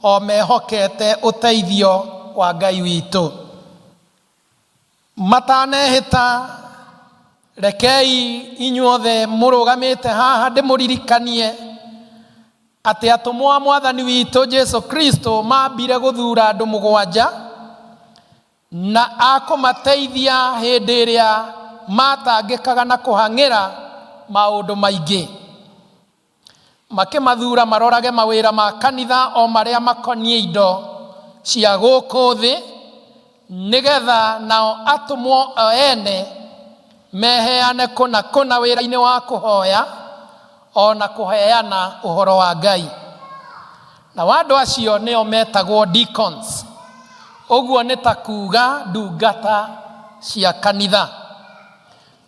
o mehokete ũteithio wa Ngai witũ. Matanehĩta, rekei inyuothe mũrũgamĩte haha ndĩmũririkanie Atĩ atũmwo a Mwathani witũ Jesu Kristo maambire gũthuura andũ mũgwanja na a kũmateithia hĩndĩ ĩrĩa maatangĩkaga na kũhang'ĩra maũndũ maingĩ. Makĩmathuura marorage mawĩra ma kanitha o marĩa makoniĩ indo cia gũkũ thĩ, nĩgetha nao atũmwo o ene meheane kũna kũna wĩra-inĩ wa kũhoya o na kũheana ũhoro wa Ngai. Nao andũ acio nĩo metagwo deacons, ũguo nĩ ta kuuga ndungata cia kanitha.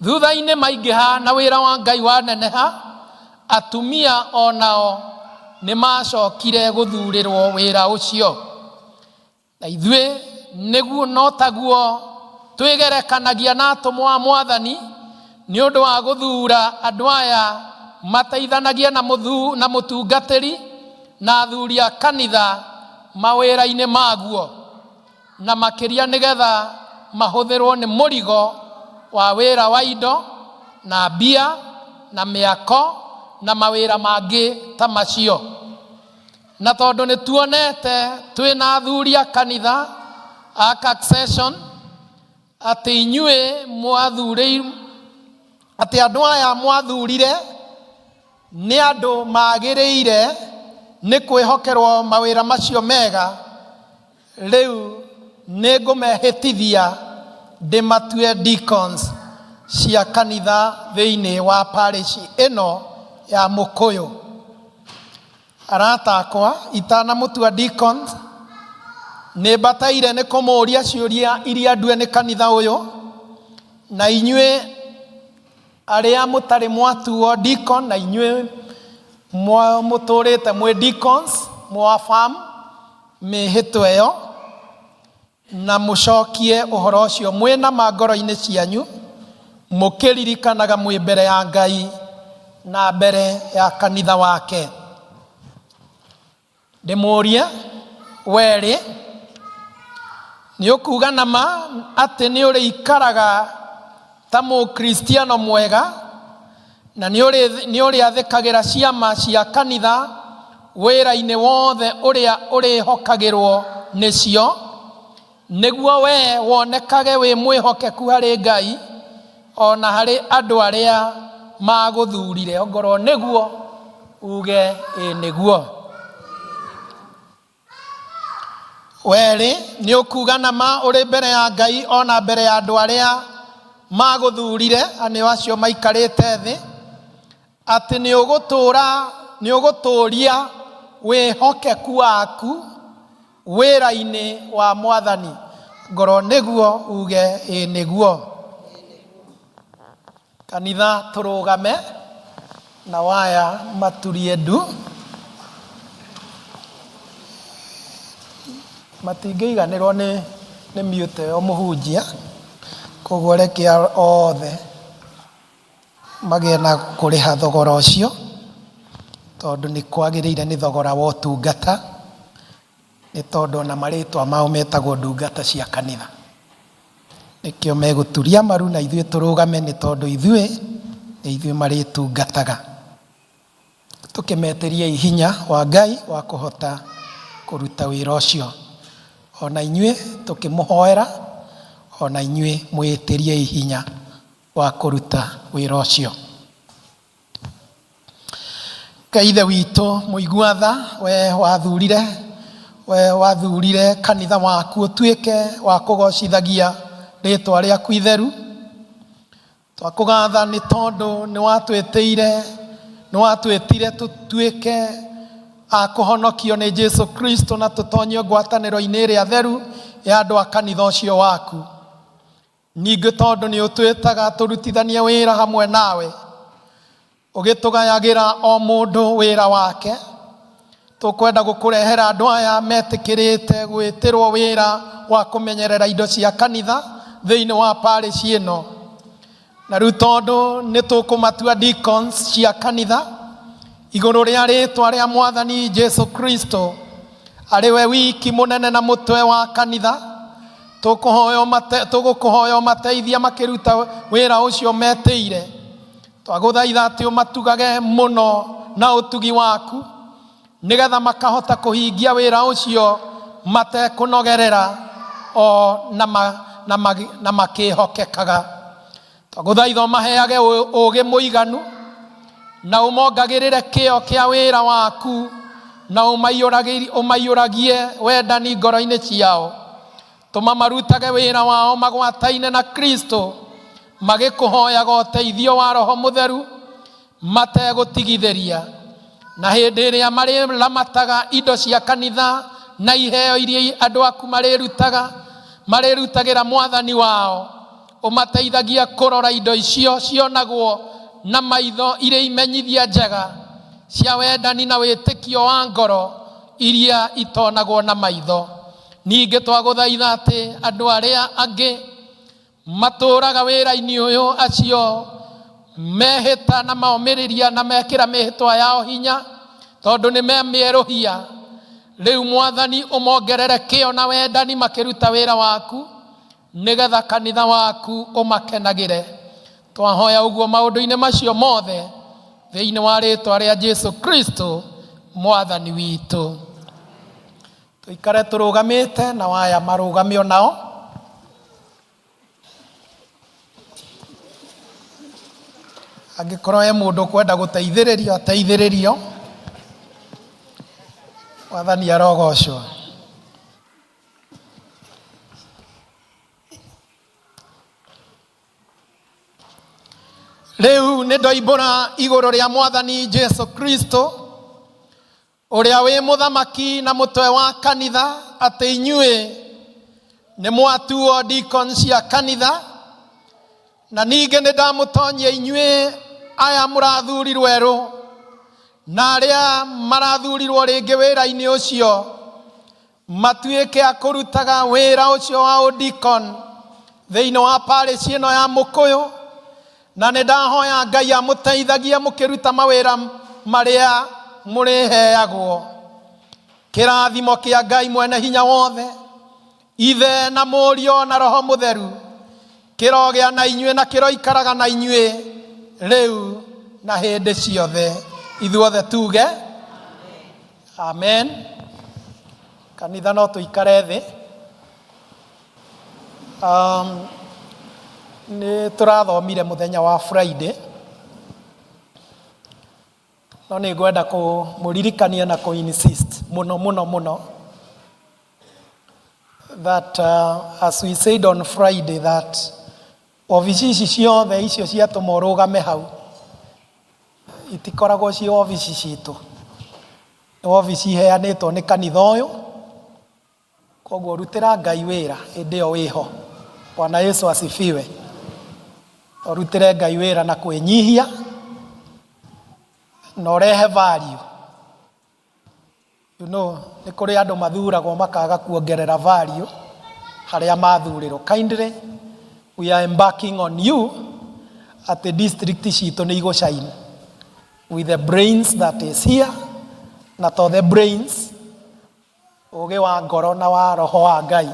Thutha-inĩ maingĩha na wĩra wa Ngai waneneha, atumia o nao nĩ maacokire gũthurĩrwo wĩra ũcio. Na ithuĩ nĩguo no taguo twĩgerekanagia na atũmwo a Mwathani nĩ ũndũ wa gũthuura andũ aya mateithanagie na, mũthu, na mũtungatĩri na athuri a kanitha mawĩra-inĩ maguo, na makĩria nĩgetha mahũthĩrwo nĩ mũrigo wa wĩra wa indo na mbia na mĩako na mawĩra mangĩ ta macio. Na tondũ nĩ tuonete twĩ na athuri a kanitha a Succession atĩ inyuĩ mwathurĩ atĩ andũ aya mwathurire nĩ andũ magĩrĩire nĩ kwĩhokerwo mawĩra macio mega, rĩu nĩ ngũmehĩtithia ndĩmatue deacons cia kanitha thĩinĩ wa parish ĩno ya Mũkũyũ. Arata akwa, itanamũtua deacons, nĩ mbataire nĩ kũmũria ciũria iria ndue nĩ kanitha ũyũ, na inyuĩ arĩa mũtarĩ mwatuo deacon, na inyuĩ mũtũrĩte mwĩ deacons, mwa farm mĩhĩtwa ĩyo, Na mũcokie ũhoro ũcio mwĩ na ma ngoro-inĩ cianyu, mũkĩririkanaga mwĩ mbere ya Ngai na mbere ya kanitha wake. Ndĩmũũrie, wee-rĩ, nĩũkuuga na ma atĩ nĩũrĩikaraga ta Mũkristiano mwega na nĩũrĩathĩkagĩra ciama cia kanitha wĩra-inĩ wothe ũrĩa ũrĩhokagĩrwo nĩcio, nĩguo wee wonekage wĩ mwĩhokeku harĩ Ngai o na harĩ andũ arĩa maagũthurire? Ongorwo nĩguo, uge ĩ nĩguo. Werĩ, nĩ ũkuuga na ma ũrĩ mbere ya Ngai o na mbere ya andũ arĩa magũthurire, nĩo acio maikarĩte thĩ, atĩ nĩ ũgũtũũra nĩ ũgũtũũria wĩhokeku waku wĩra-inĩ wa Mwathani. Ngorwo nĩguo uge ĩ nĩguo. Kanitha tũrũgame na waya maturie ndu. Matingĩiganĩrwo nĩ nĩ mute ĩyo mũhunjia, koguo reke othe magĩe na kũrĩha thogora ũcio, tondũ nĩ kwagĩrĩire nĩ thogora wa ũtungata, nĩ tondũ ona marĩtwa mao metagwo ndungata cia kanitha. Nĩkĩo megũturia maru na ithuĩ tũrũgame nĩ tondũ ithuĩ nĩ ithuĩ marĩtungataga. Tũkĩmetĩriei hinya wa Ngai wa kũhota kũruta wĩra ũcio. O na inyuĩ tũkĩmũhoera, o na inyuĩ mwĩtĩriei hinya wa kũruta wĩra ũcio. Ngai Ithe witũ mũigua tha, we wathurire we wathurire kanitha waku ũtuĩke wa kũgocithagia rĩtwa rĩaku itheru. Twakũgatha nĩ tondũ nĩ watwĩtĩire nĩ watwĩtire tũtuĩke a kũhonokio nĩ Jesu Kristo na tũtonyio ngwatanĩro-inĩ ĩrĩa theru ya andũ a kanitha ũcio waku. Ningĩ tondũ nĩ ũtwĩtaga tũrutithanie wĩra hamwe nawe, ũgĩtũgayagĩra o mũndũ wĩra wake, tũkwenda gũkũrehera andũ aya metĩkĩrĩte gwĩtĩrwo wĩra wa kũmenyerera indo cia kanitha thĩinĩ wa parish ĩno. Na rĩu tondũ nĩ tũkũmatua deacons cia kanitha igũrũ rĩa rĩtwa rĩa Mwathani Jesu Kristo, arĩ we wiki mũnene na mũtwe wa kanitha, tũgũkũhoya ũmateithie makĩruta wĩra ũcio metĩire. Twagũthaitha atĩ ũmatugage mũno na ũtugi waku. Nĩgetha makahota kũhingia wĩra ũcio matekũnogerera o na, ma, na, ma, na makĩhokekaga. Twagũthaitha ũmaheage ũũgĩ mũiganu na ũmongagĩrĩre kĩyo kĩa wĩra waku na ũmaiyũragie wendani ngoro-inĩ ciao. Tũma marutage wĩra wao magwataine na Kristo magĩkũhoyaga ũteithio wa Roho Mũtheru mategũtigithĩria. Na hĩndĩ ĩrĩa marĩramataga indo cia kanitha na iheo iria andũ aku marĩrutaga marĩrutagĩra Mwathani wao, ũmateithagia kũrora indo icio cionagwo na maitho irĩ imenyithia njega cia wendani na wĩtĩkio wa ngoro iria itonagwo na maitho. Ningĩ twagũthaitha atĩ andũ arĩa angĩ matũũraga wĩra-inĩ ũyũ acio mehĩta na maomĩrĩria na mekĩra mĩhĩtwa yao hinya tondũ nĩ memĩerũhia. Rĩu Mwathani ũmongerere kĩyo na wendani makĩruta wĩra waku nĩgetha kanitha waku ũmakenagĩre. Twahoya ũguo maũndũ-inĩ macio mothe thĩinĩ wa rĩtwa rĩa Jesu Kristo Mwathani witũ. Tũikare tũrũgamĩte na waya marũgame o nao. Angĩkorwo he mũndũ ũkwenda gũteithĩrĩrio ateithĩrĩrio. Mwathani arogocwo. Rĩu nĩ ndoimbũra igũrũ rĩa Mwathani Jesu Kristo ũrĩa wĩ mũthamaki na mũtwe wa kanitha atĩ inyuĩ nĩ mwatuo deacon cia kanitha, na ningĩ nĩ ndamũtonyia inyuĩ aya mũrathurirwo erũ na arĩa marathurirwo rĩngĩ wĩra-inĩ ũcio matuĩke a kũrutaga wĩra ũcio wa ũdikon thĩinĩ wa parish ĩno ya Mũkũyũ, na nĩ ndahoya Ngai amũteithagie mũkĩruta mawĩra marĩa mũrĩheagwo. Kĩrathimo kĩa Ngai mwene hinya wothe, Ithe na Mũriũ na Roho Mũtheru, kĩrogĩa na inyuĩ na kĩroikaraga na inyuĩ rĩu na hĩndĩ ciothe. Ithuothe tuge amen. Kanitha no tũikare thĩ. Nĩ tũrathomire mũthenya wa Friday, no nĩ ngwenda kũmũririkania na kũ insist mũno mũno mũno that as we said on Friday that obici ici ciothe icio ciatũma ũrũgame hau itikoragwo ci obici citũ, nĩ obici iheanĩtwo nĩ kanitha ũyũ. Koguo rutĩra Ngai wĩra hĩndĩ ĩyo wĩho. Bwana Yesu asifiwe. Ũrutĩre Ngai wĩra na kwĩnyihia na ũrehe value. You know, nĩ kũrĩ andũ mathuragwo makaga kuongerera value harĩa mathurĩrwo. Kindly, we are embarking on you atĩ district citũ nĩ igũ shine with the brains that is here, na to the brains, ũgĩ wa ngoro na wa roho wa Ngai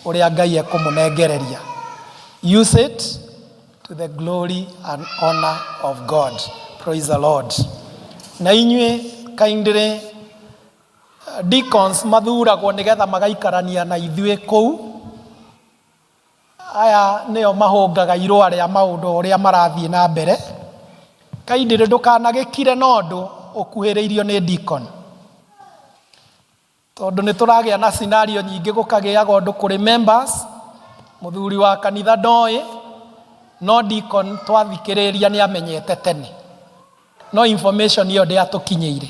ũrĩa Ngai ekũmũnengereria. Use it to the glory and honor of God. Praise the Lord. Na inyuĩ kindly, deacons mathuragwo nĩgetha magaikarania na ithuĩ kũu. Aya nĩo mahũngaga irũa rĩa maũndũ ũrĩa marathiĩ na mbere. Kindly ndũkanagĩkire na ũndũ ũkuhĩrĩirio nĩ deacon, tondũ nĩ tũragĩa na scenario nyingĩ, gũkagĩaga ũndũ kũrĩ members, mũthuri wa kanitha ndoĩ, no deacon twathikĩrĩria nĩ amenyete tene, no information ĩyo ndĩatũkinyĩire.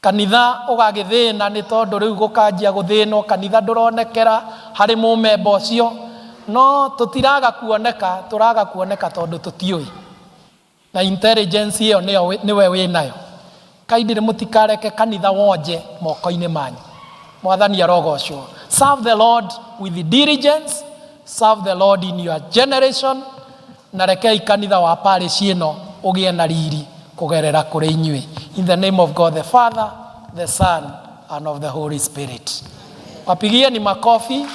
Kanitha ũgagĩthĩna nĩ tondũ rĩu gũkanjia gũthĩnwo, kanitha ndũronekera harĩ mũmemba ũcio, no tũtiraga kuoneka, tũraga kuoneka tondũ tũtiũĩ, na intelligence ĩyo nĩyo nĩwe wĩnayo. Kindly mũtikareke kanitha wonje moko-inĩ manyu. Mwathani arogocwo. Serve the Lord with diligence, serve the Lord in your generation, na rekei kanitha wa parish ĩno ũgĩe na riri kũgerera kũrĩ inyuĩ. In the name of God the Father, the Son, and of the Holy Spirit. Wapigieni makofi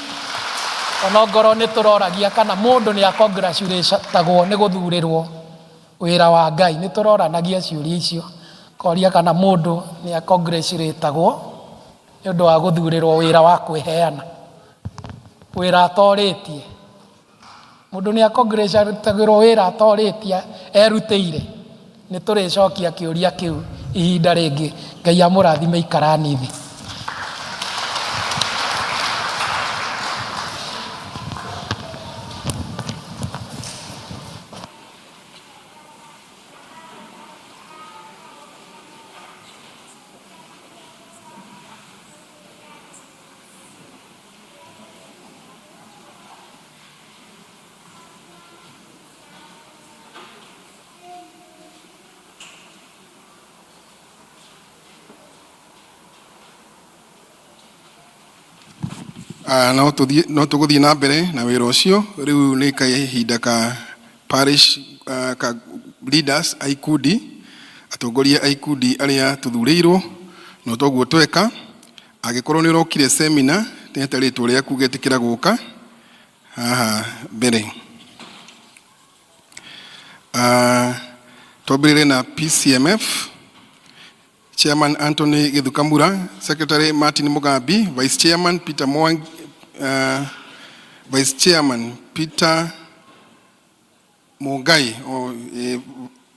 onongorwo nĩ tũroragia kana mũndũ nĩ acongratulateagwo nĩ gũthurĩrwo wĩra wa Ngai. Nĩ tũroranagia ciũria icio. Koria kana mũndũ nĩ acongratulategwo nĩ ũndũ wa gũthurĩrwo wĩra wa kwĩheana, wĩra atorĩtie. Mũndũ nĩ acongratulategwo wĩra atorĩtie erutĩire. Nĩ tũrĩcokia kĩũria kĩu ihinda rĩngĩ. Ngai amũrathime, ikarani thĩ. Ah, no tũthiĩ no tũgũthiĩ na mbere na wĩra ũcio. Rĩu nĩ kahinda ka parish, ka leaders a ikundi, atongoria a ikundi arĩa tũthurĩirwo. No toguo tweka, angĩkorwo nĩ ũrokire seminar nĩhete rĩtwa rĩaku ũgetĩkĩra gũka haha mbere. Twambĩrĩre na PCMF. Chairman Anthony Githukamura, Secretary Martin Mugambi, Vice Chairman Peter Mwang, Vice Chairman Peter Mungai, or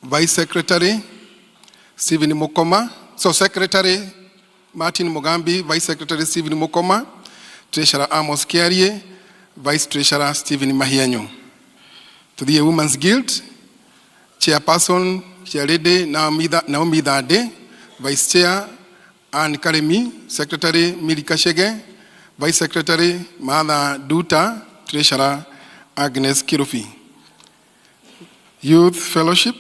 Vice Secretary Stephen Mukoma, so Secretary Martin Mugambi, Vice Secretary Stephen Mukoma, Treasurer Amos Kiarie, Vice Treasurer Stephen Mahianyo. To the Women's Guild, Chairperson Chairlady Naomi Thande, Vice Chair Ann Karemi, Secretary Mili Kashege, Vice Secretary Martha Duta, Treasurer Agnes Kirufi. Youth Fellowship,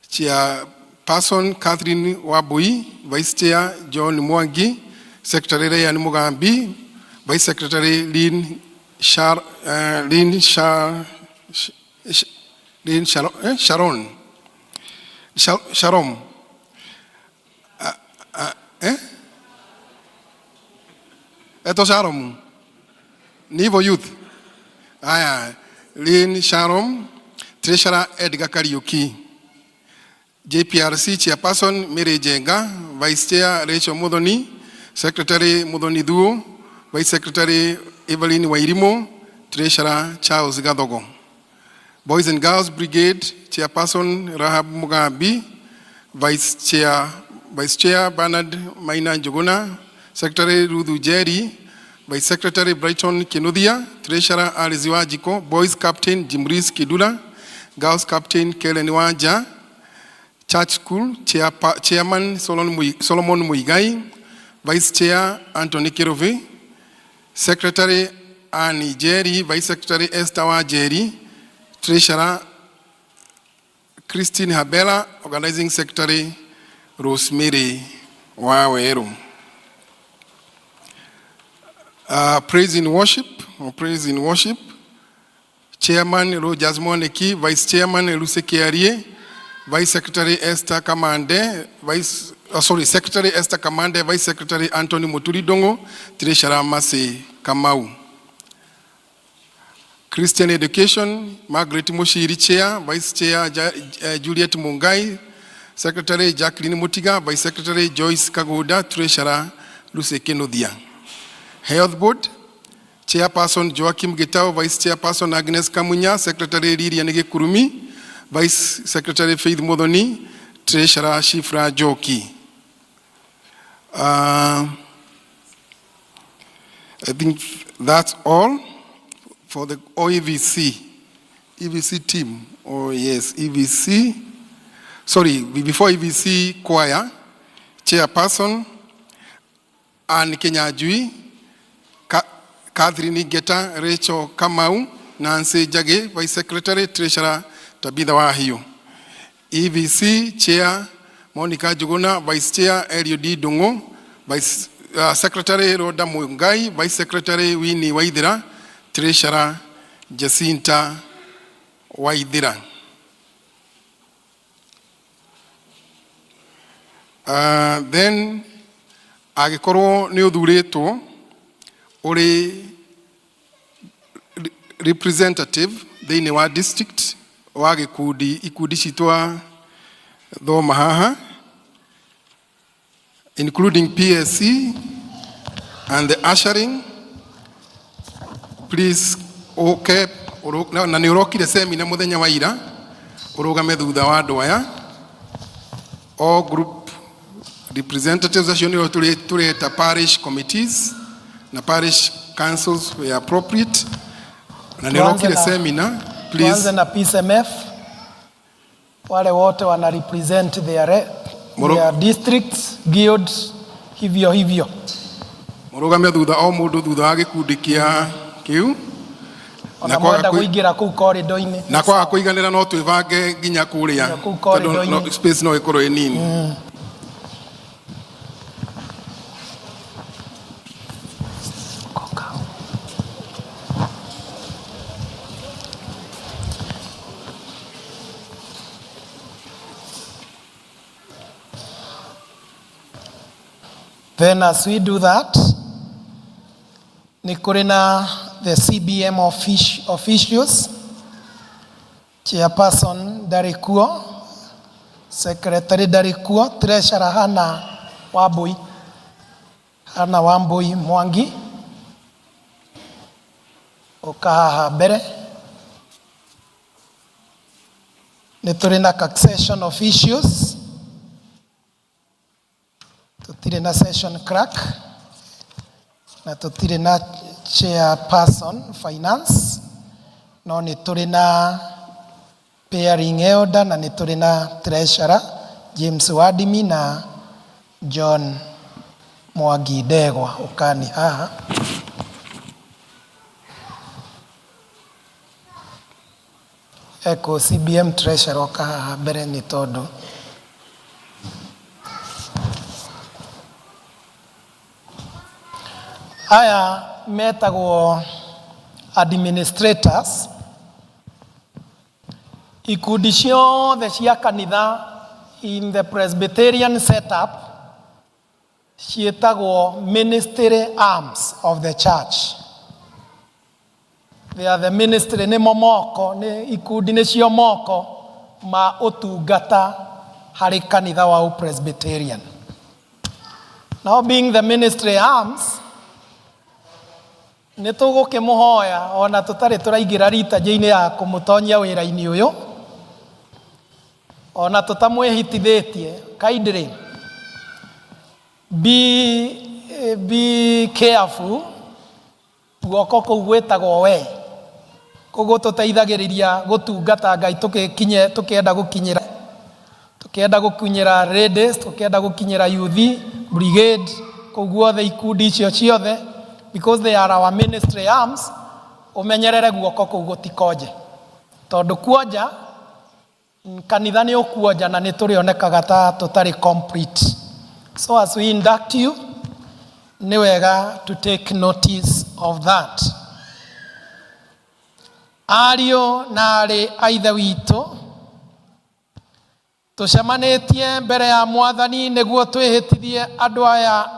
Chairperson Catherine Wabui, Vice Chair John Mwangi, Secretary Ryan Mugambi, Vice Secretary Lynn Shar, Lynn Shar, Sh, Lynn Sharon, Sharon, Sharom, eh? Eto Sharom, ni hivyo youth. Aya, Lynn Sharom, Treasurer Edgar Kariuki. JPRC Chairperson Mary Jenga, Vice Chair Rachel Muthoni, Secretary Muthoni Thuo, Vice Secretary Evelyn Wairimo, Treasurer Charles Gathogo. Boys and Girls Brigade Chairperson Rahab Mugambi, Vice Chair Bernard Maina Njuguna, Secretary Ruthu Jerry, Vice Secretary Brighton Kinuthia, Treasurer Alice Wanjiko, Boys Captain Jimris Kidula, Girls Captain Kellen Wanja, Church School Chairman Solomon Muigai, Vice Chair Anthony Kiruvi, Secretary Annie Jerry, Vice Secretary Esther Wajeri, Treasurer Christine Habela, Organizing Secretary Rosemary Waweru. Praise in worship, or praise in worship. Chairman Rogers Mwaniki, Vice Chairman Lucy Kiarie, Vice Secretary Esther Kamande, Vice, oh, sorry, Secretary Esther Kamande, Vice Secretary Anthony Muturi Dongo, Treasurer Masi Kamau. Christian Education, Margaret Mushiri Chair, Vice Chair Juliet Mungai, Secretary Jacqueline Mutiga, Vice Secretary Joyce Kaguda, Treasurer Lucy Kenodia. Health Board, Chairperson Joachim Gitau, Vice Chairperson Agnes Kamunya, Secretary Lilian Gikurumi, Vice Secretary Faith Muthoni, Treasurer Shifra Joki. I think that's all for the OEVC, EVC team. Oh yes, EVC. Sorry, before EVC choir, Chairperson Anne Kenyajui, Catherine Geta, Rachel Kamau, Nancy Jage, Vice Secretary, Treasurer Tabitha Wahio. EVC Chair Monica Juguna, Vice Chair Eliud Dungo, Vice Secretary Rhoda Mungai, Vice Secretary Winnie Waithira, Treasurer Jacinta Waithira. Then angĩkorwo nĩ ũthurĩtwo ũrĩ representative thĩinĩ wa district wa gĩkundi, ikundi citũ Thoma haha including PSC and the ushering please ũke na nĩ ũrokire semina mũthenya wa ira ũrũgame thutha wa andũ aya all group representatives acio nĩo tũreta parish committees na parish councils where appropriate na nĩ Tuanze ũrokire na- semina please. Tuanze na PSMF, wale wote wana represent their districts, guilds, hivyo hivyo. Mũrũgame thutha o mũndũ thutha wa gĩkundi kĩa kĩu. Ona mwenda kũingĩra kũu corridor-inĩ. Na kwaga kũiganĩra no twĩbange nginya kũrĩa Nginya kũu tondũ corridor-inĩ. Space no ĩkorwo ĩ nini. Then as we do that, nĩ kũrĩ na the CBM officials, chairperson ndarĩ kuo, secretary ndarĩ kuo, treasurer Hannah Wambui, Hannah Wambui Mwangi, ũka haha mbere. Nĩ tũrĩ na succession officials, tũtirĩ na session clerk na tũtirĩ na chairperson finance, no nĩ tũrĩ na pairing elder na nĩ tũrĩ na treasurer James Wadimi na John Mwangi Ndegwa ũkani haha. Eko CBM treasurer oka haha mbere nĩ tondũ aya metagwo administrators. Ikundi ciothe cia kanitha in the Presbyterian setup ciĩtagwo ministry arms of the church. They are the ministry, nĩmo moko, nĩ ikundi nĩcio moko ma ũtungata harĩ kanitha wa Presbyterian. Now being the ministry arms, nĩ tũgũkĩmũhoya ona tũtarĩ tũraingĩra liturgy-inĩ ya kũmũtonyia wĩra-inĩ ũyũ, ona tũtamwĩhitithĩtie, kindly be careful. Guoko kũu gwĩtagwo we, kũu gũtũteithagĩrĩria gũtungata Ngai tũkĩenda gũkinyĩra, tũkĩenda gũkinyĩra ladies, tũkĩenda gũkinyĩra youth brigade, kũu guothe ikundi icio ciothe, because they are our ministry arms. Ũmenyerere guoko kũu gũtikonje, tondũ kuonja kanitha nĩ ũkuonja na nĩ tũrĩonekaga ta tũtarĩ complete. So as we induct you, nĩ wega to take notice of that. Ariũ na aarĩ a Ithe witũ, tũcemanĩtie mbere ya Mwathani nĩguo twĩhĩtithie andũ aya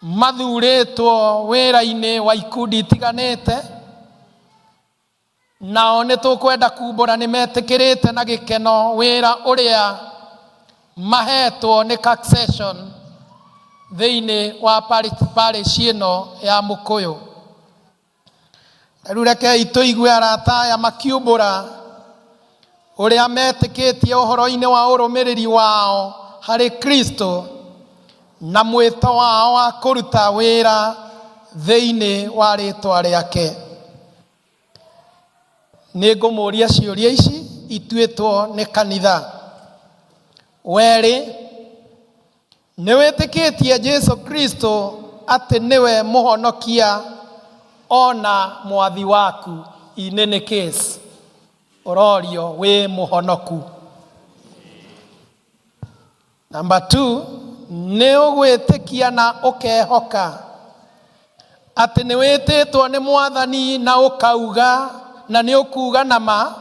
mathurĩtwo wĩra-inĩ wa ikundi itiganĩte, nao nĩ tũkwenda kumbũra nĩ metĩkĩrĩte na gĩkeno wĩra ũrĩa mahetwo nĩ succession thĩinĩ wa parish ĩno ya Mũkũyũ. Rĩu rekei tũigue arata aya makiumbũra ũrĩa metĩkĩtie ũhoro-inĩ wa ũrũmĩrĩri wao harĩ Kristo na mwĩto wao wa kũruta wĩra thĩinĩ wa rĩtwa rĩake. Nĩ ngũmũria ciũria ici ituĩtwo nĩ kanitha. Werĩ, nĩ wĩtĩkĩtie Jesu Kristo atĩ nĩwe mũhonokia ona mwathi waku? In any case, ũrorio wĩ mũhonoku. Number 2, nĩ ũgwĩtĩkia na ũkehoka atĩ nĩ wĩtĩtwo nĩ Mwathani na ũkauga na nĩ ũkuga na ma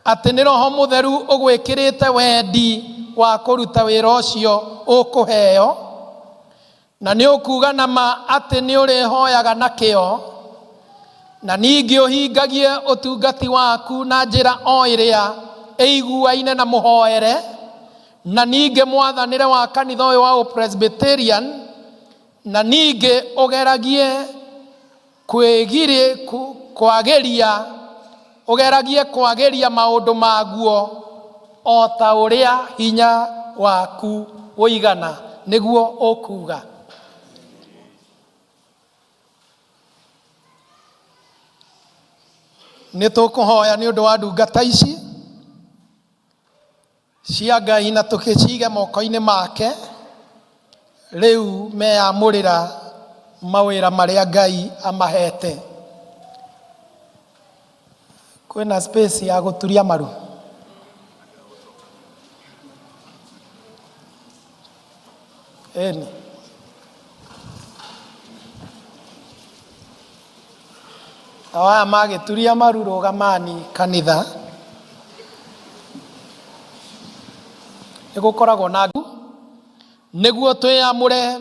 atĩ nĩ Roho Mũtheru ũgwĩkĩrĩte wendi wa kũruta wĩra ũcio ũkũheo, na nĩ ũkuga na ma atĩ nĩ ũrĩhoyaga na kĩo na ningĩ ũhingagie ũtungati waku na njĩra o ĩrĩa ĩiguaine na mũhoere na ningĩ mwathanĩre wa kanitha ũyũ wa Presbyterian na ningĩ ũgeragie kwĩgirĩ kwagĩria ũgeragie kwagĩria maũndũ maguo o ta ũrĩa hinya waku ũigana nĩguo ũkuga. Nĩ tũkũhoya nĩ ũndũ wa ndungata ici cia Ngai na tũgĩcige moko-inĩ make rĩu meyamũrĩra mawĩra marĩa Ngai amahete. Kwĩna space ya gũturia maru? Ĩni. Nao aya magĩturia maru rũgamani kanitha. Nĩ gũkoragwo na nĩguo twĩamũre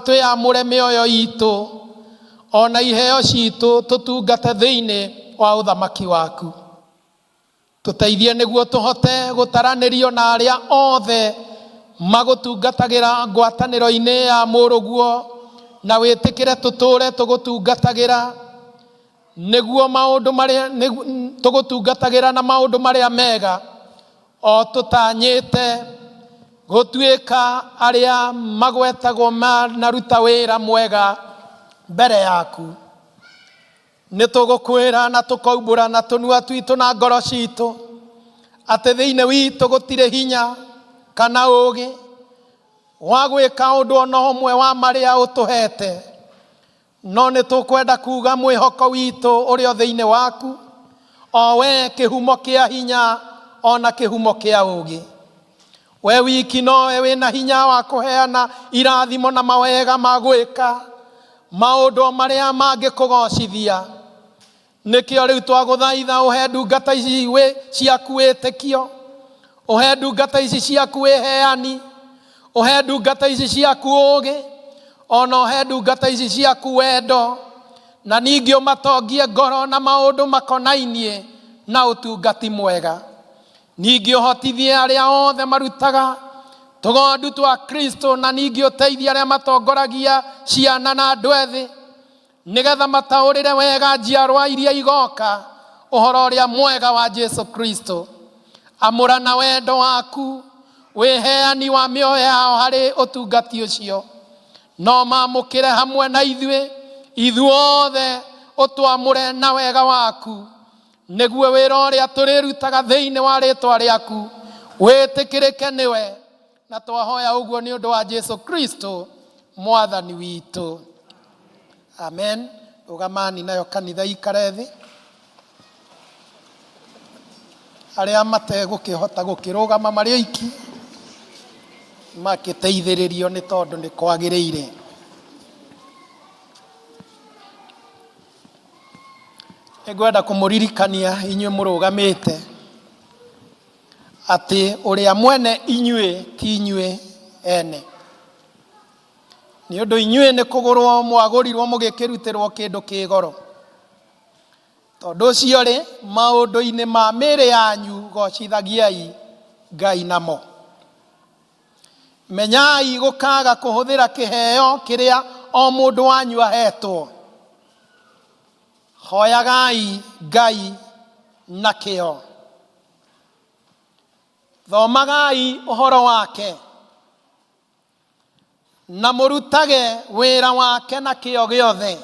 twĩamũre mĩoyo itũ ona iheo citũ tũtungate thĩinĩ wa ũthamaki waku. Tũteithie nĩguo tũhote gũtaranĩrio na arĩa othe magũtungatagĩra ngwatanĩro-inĩ ya mũrũguo na wĩtĩkĩre tũtũũre tũgũtungatagĩra nĩguo maũndũ marĩa tũgũtungatagĩra na maũndũ marĩa mega o tũtanyĩte gũtuĩka arĩa magwetagwo manaruta wĩra mwega mbere yaku. Nĩ tũgũkwĩra na tũkaumbũra na tũnua twitũ na ngoro citũ atĩ thĩinĩ witũ gũtirĩ hinya kana ũũgĩ wa gwĩka ũndũ o na ũmwe wa marĩa ũtũhete, no nĩ tũkwenda kuga mwĩhoko witũ ũrĩ o thĩinĩ waku, o we kĩhumo kĩa hinya o na kĩhumo kĩa ũũgĩ. We wiki nowe wĩna hinya wa kũheana irathimo na mawega ma gwĩka maũndũ o marĩa mangĩkũgocithia. Nĩkĩo rĩu twagũthaitha ũhe ndungata ici wĩ ciaku wĩtĩkio, ũhe ndungata ici ciaku wĩheani, ũhe ndungata ici ciaku ũũgĩ, ona ũhe ndungata ici ciaku wendo, na ningĩ ũmatongie ngoro na maũndũ makonainie na ũtungati mwega. Ningĩ ũhotithie arĩa othe marutaga tũgondu twa Kristo, na ningĩ ũteithie arĩa matongoragia ciana na andũ ethĩ, nĩgetha mataũrĩre wega njiarwa iria igoka ũhoro ũrĩa mwega wa Jesu Kristo. Amũra na wendo waku wĩheani wa mĩoyo yao harĩ ũtungati ũcio, no mamũkĩre hamwe na ithuĩ ithuothe, ũtwamũre na wega waku, nĩguo wĩra ũrĩa tũrĩrutaga thĩinĩ wa rĩtwa rĩaku wĩtĩkĩrĩke nĩwe, na twahoya ũguo nĩ ũndũ wa Jesu Kristo mwathani witũ, amen. Rũgamani nayo kanitha ikare thĩ, arĩa mategũkĩhota gũkĩrũgama marĩ oiki makĩteithĩrĩrio nĩ tondũ nĩ kwagĩrĩire. Nĩngwenda kũmũririkania inyuĩ mũrũgamĩte atĩ ũrĩa mwene inyuĩ ti inyuĩ ene. Nĩ ũndũ inyuĩ nĩ kũgũrwo mwagũrirwo mũgĩkĩrutĩrwo kĩndũ kĩ goro. Tondũ ũcio-rĩ, maũndũ-inĩ ma mĩĩrĩ yanyu gocithagiai Ngai namo. Menyai gũkaga kũhũthĩra kĩheo kĩrĩa o mũndũ wanyu ahetwo. Hoyagai Ngai na kĩyo. Thomagai ũhoro wake na mũrutage wĩra wake na kĩyo gĩothe.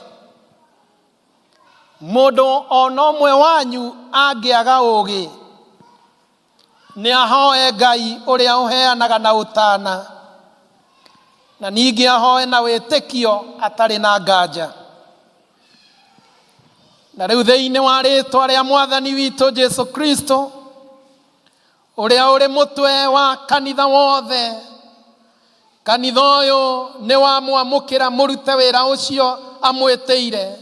Mũndũ o na ũmwe wanyu angĩaga ũũgĩ, nĩ ahoe Ngai ũrĩa ũheanaga na ũtana, na ningĩ ahoe na wĩtĩkio atarĩ na nganja. Na rĩu thĩinĩ wa rĩtwa rĩa Mwathani witũ Jesu Kristo, ũrĩa ũrĩ mũtwe wa kanitha wothe, kanitha ũyũ nĩ wamwamũkĩra mũrute wĩra ũcio amwĩtĩire,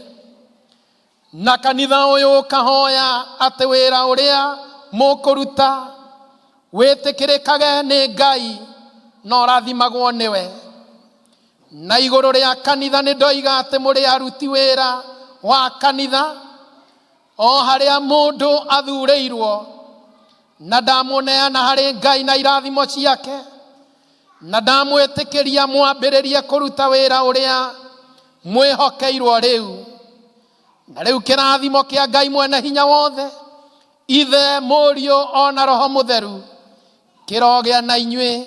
na kanitha ũyũ ũkahoya atĩ wĩra ũrĩa mũkũruta wĩtĩkĩrĩkage nĩ Ngai na ũrathimagwo nĩwe. Na igũrũ rĩa kanitha nĩ ndoiga atĩ mũrĩ aruti wĩra wa kanitha, o harĩa mũndũ athurĩirwo. Na ndamũneana harĩ Ngai na irathimo ciake, na ndamwĩtĩkĩria mwambĩrĩrie kũruta wĩra ũrĩa mwĩhokeirwo rĩu. Na rĩu kĩrathimo kĩa Ngai mwene hinya wothe, Ithe, Mũriũ ona Roho Mũtheru, kĩrogĩa na inyuĩ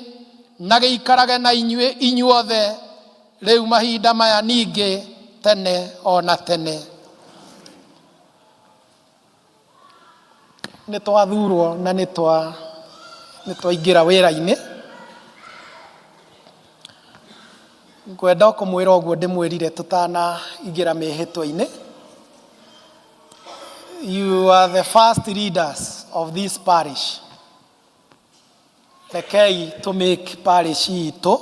na gĩikarage na inyuĩ inyuothe rĩu mahinda maya ningĩ tene ona tene. Nĩ twathurwo na nĩ twaingĩra wĩra-inĩ. Ngwenda o kũmwĩra ũguo ndĩmwĩrire tũtanaingĩra mĩhĩtwa-inĩ. You are the first leaders of this parish. Rekei to make parish itũ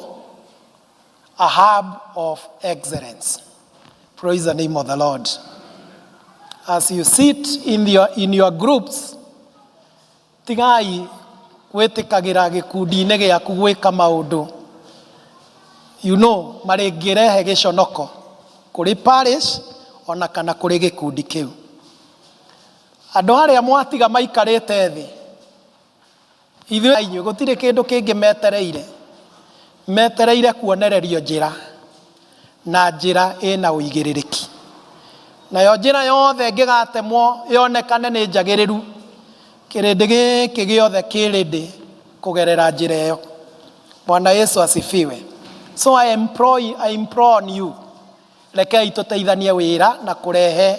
a hub of excellence. Praise the name of the Lord. As you sit in your groups, tigai gwĩtĩkagĩra gĩkundi-inĩ gĩaku gwĩka maũndũ marĩngĩrehe gĩconoko kũrĩ parish ona kana kũrĩ gĩkundi kĩu. Andũ arĩa mwatiga maikarĩte thĩ, ithuĩ inyuĩ gũtirĩ kĩndũ kĩngĩ metereire, metereire kuonererio njĩra na njĩra ĩna ũigĩrĩrĩki. Nayo njĩra yothe ĩngĩgatemwo yonekane nĩ njagĩrĩru, kĩrĩndĩ gĩkĩ gĩothe kĩrĩndĩ kũgerera njĩra ĩyo. Bwana Yesu asifiwe. So I implore on you, rekei tũteithanie wĩra na kũrehe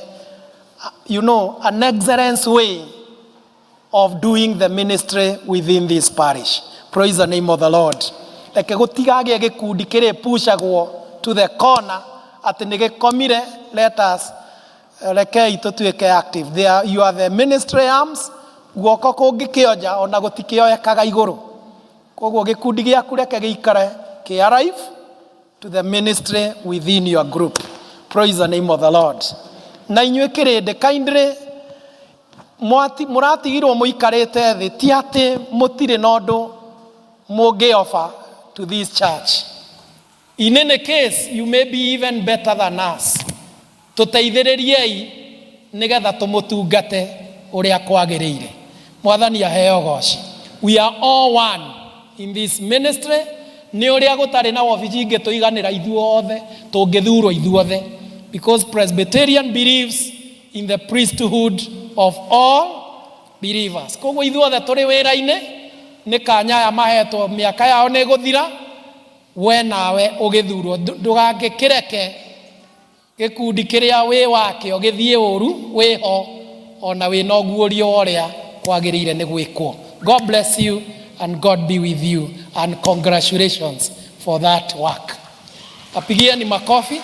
an excellence way of doing the ministry within this parish. Praise the name of the Lord. Reke gũtigagĩe gĩkundi kĩrĩpushagwo to the corner atĩ nĩ gĩkomire. Let us, rekei tũtuĩke active. You are the ministry arms. Guoko kũngĩkĩonja ona gũtikĩoekaga igũrũ. Koguo gĩkundi gĩaku reke gĩikare kĩ alive to the ministry within your group. Praise the name of the Lord. Na inyuĩ kĩrĩndĩ, kindly, mũratigirwo mũikarĩte thĩ, ti atĩ mũtirĩ na ũndũ mũngĩ offer to this church. In any case, you may be even better than us. Tũteithĩrĩriei nĩgetha tũmũtungate ũrĩa kwagĩrĩire. Mwathani aheo goci. We are all one in this ministry. Nĩ ũrĩa gũtarĩ na wabici ingĩ tũiganĩra ithuothe tũngĩthurwo ithuothe, because Presbyterian believes in the priesthood of all believers. Koguo ithuothe tũrĩ wĩra-inĩ. Nĩ kanya aya mahetwo, mĩaka yao nĩ ĩgũthira, we nawe ũgĩthurwo. Ndũgangĩkĩreke gĩkundi kĩrĩa wĩ wakĩo gĩthiĩ ũru wĩho ona wĩna ũguũrio wa ũrĩa kwagĩrĩire nĩ gwĩkwo. God bless you and God be with you, and congratulations for that work. Apigieni makofi.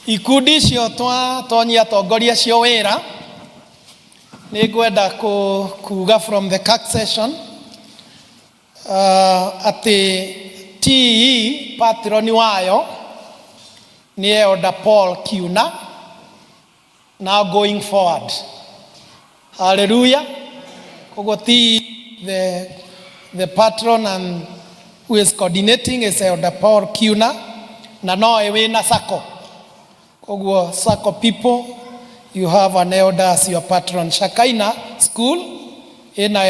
Ikundi icio twatonyia atongoria acio wĩra, nĩ ngwenda kuga from the CAC session atĩ TE patroni wayo nĩ Elder Paul Kiuna now going forward. Hallelujah. Koguo TE, the patron and who is coordinating is Elder Paul Kiuna, na no wĩna SACCO. Koguo SACCO people, you have an elder as your patron. Shakaina School ina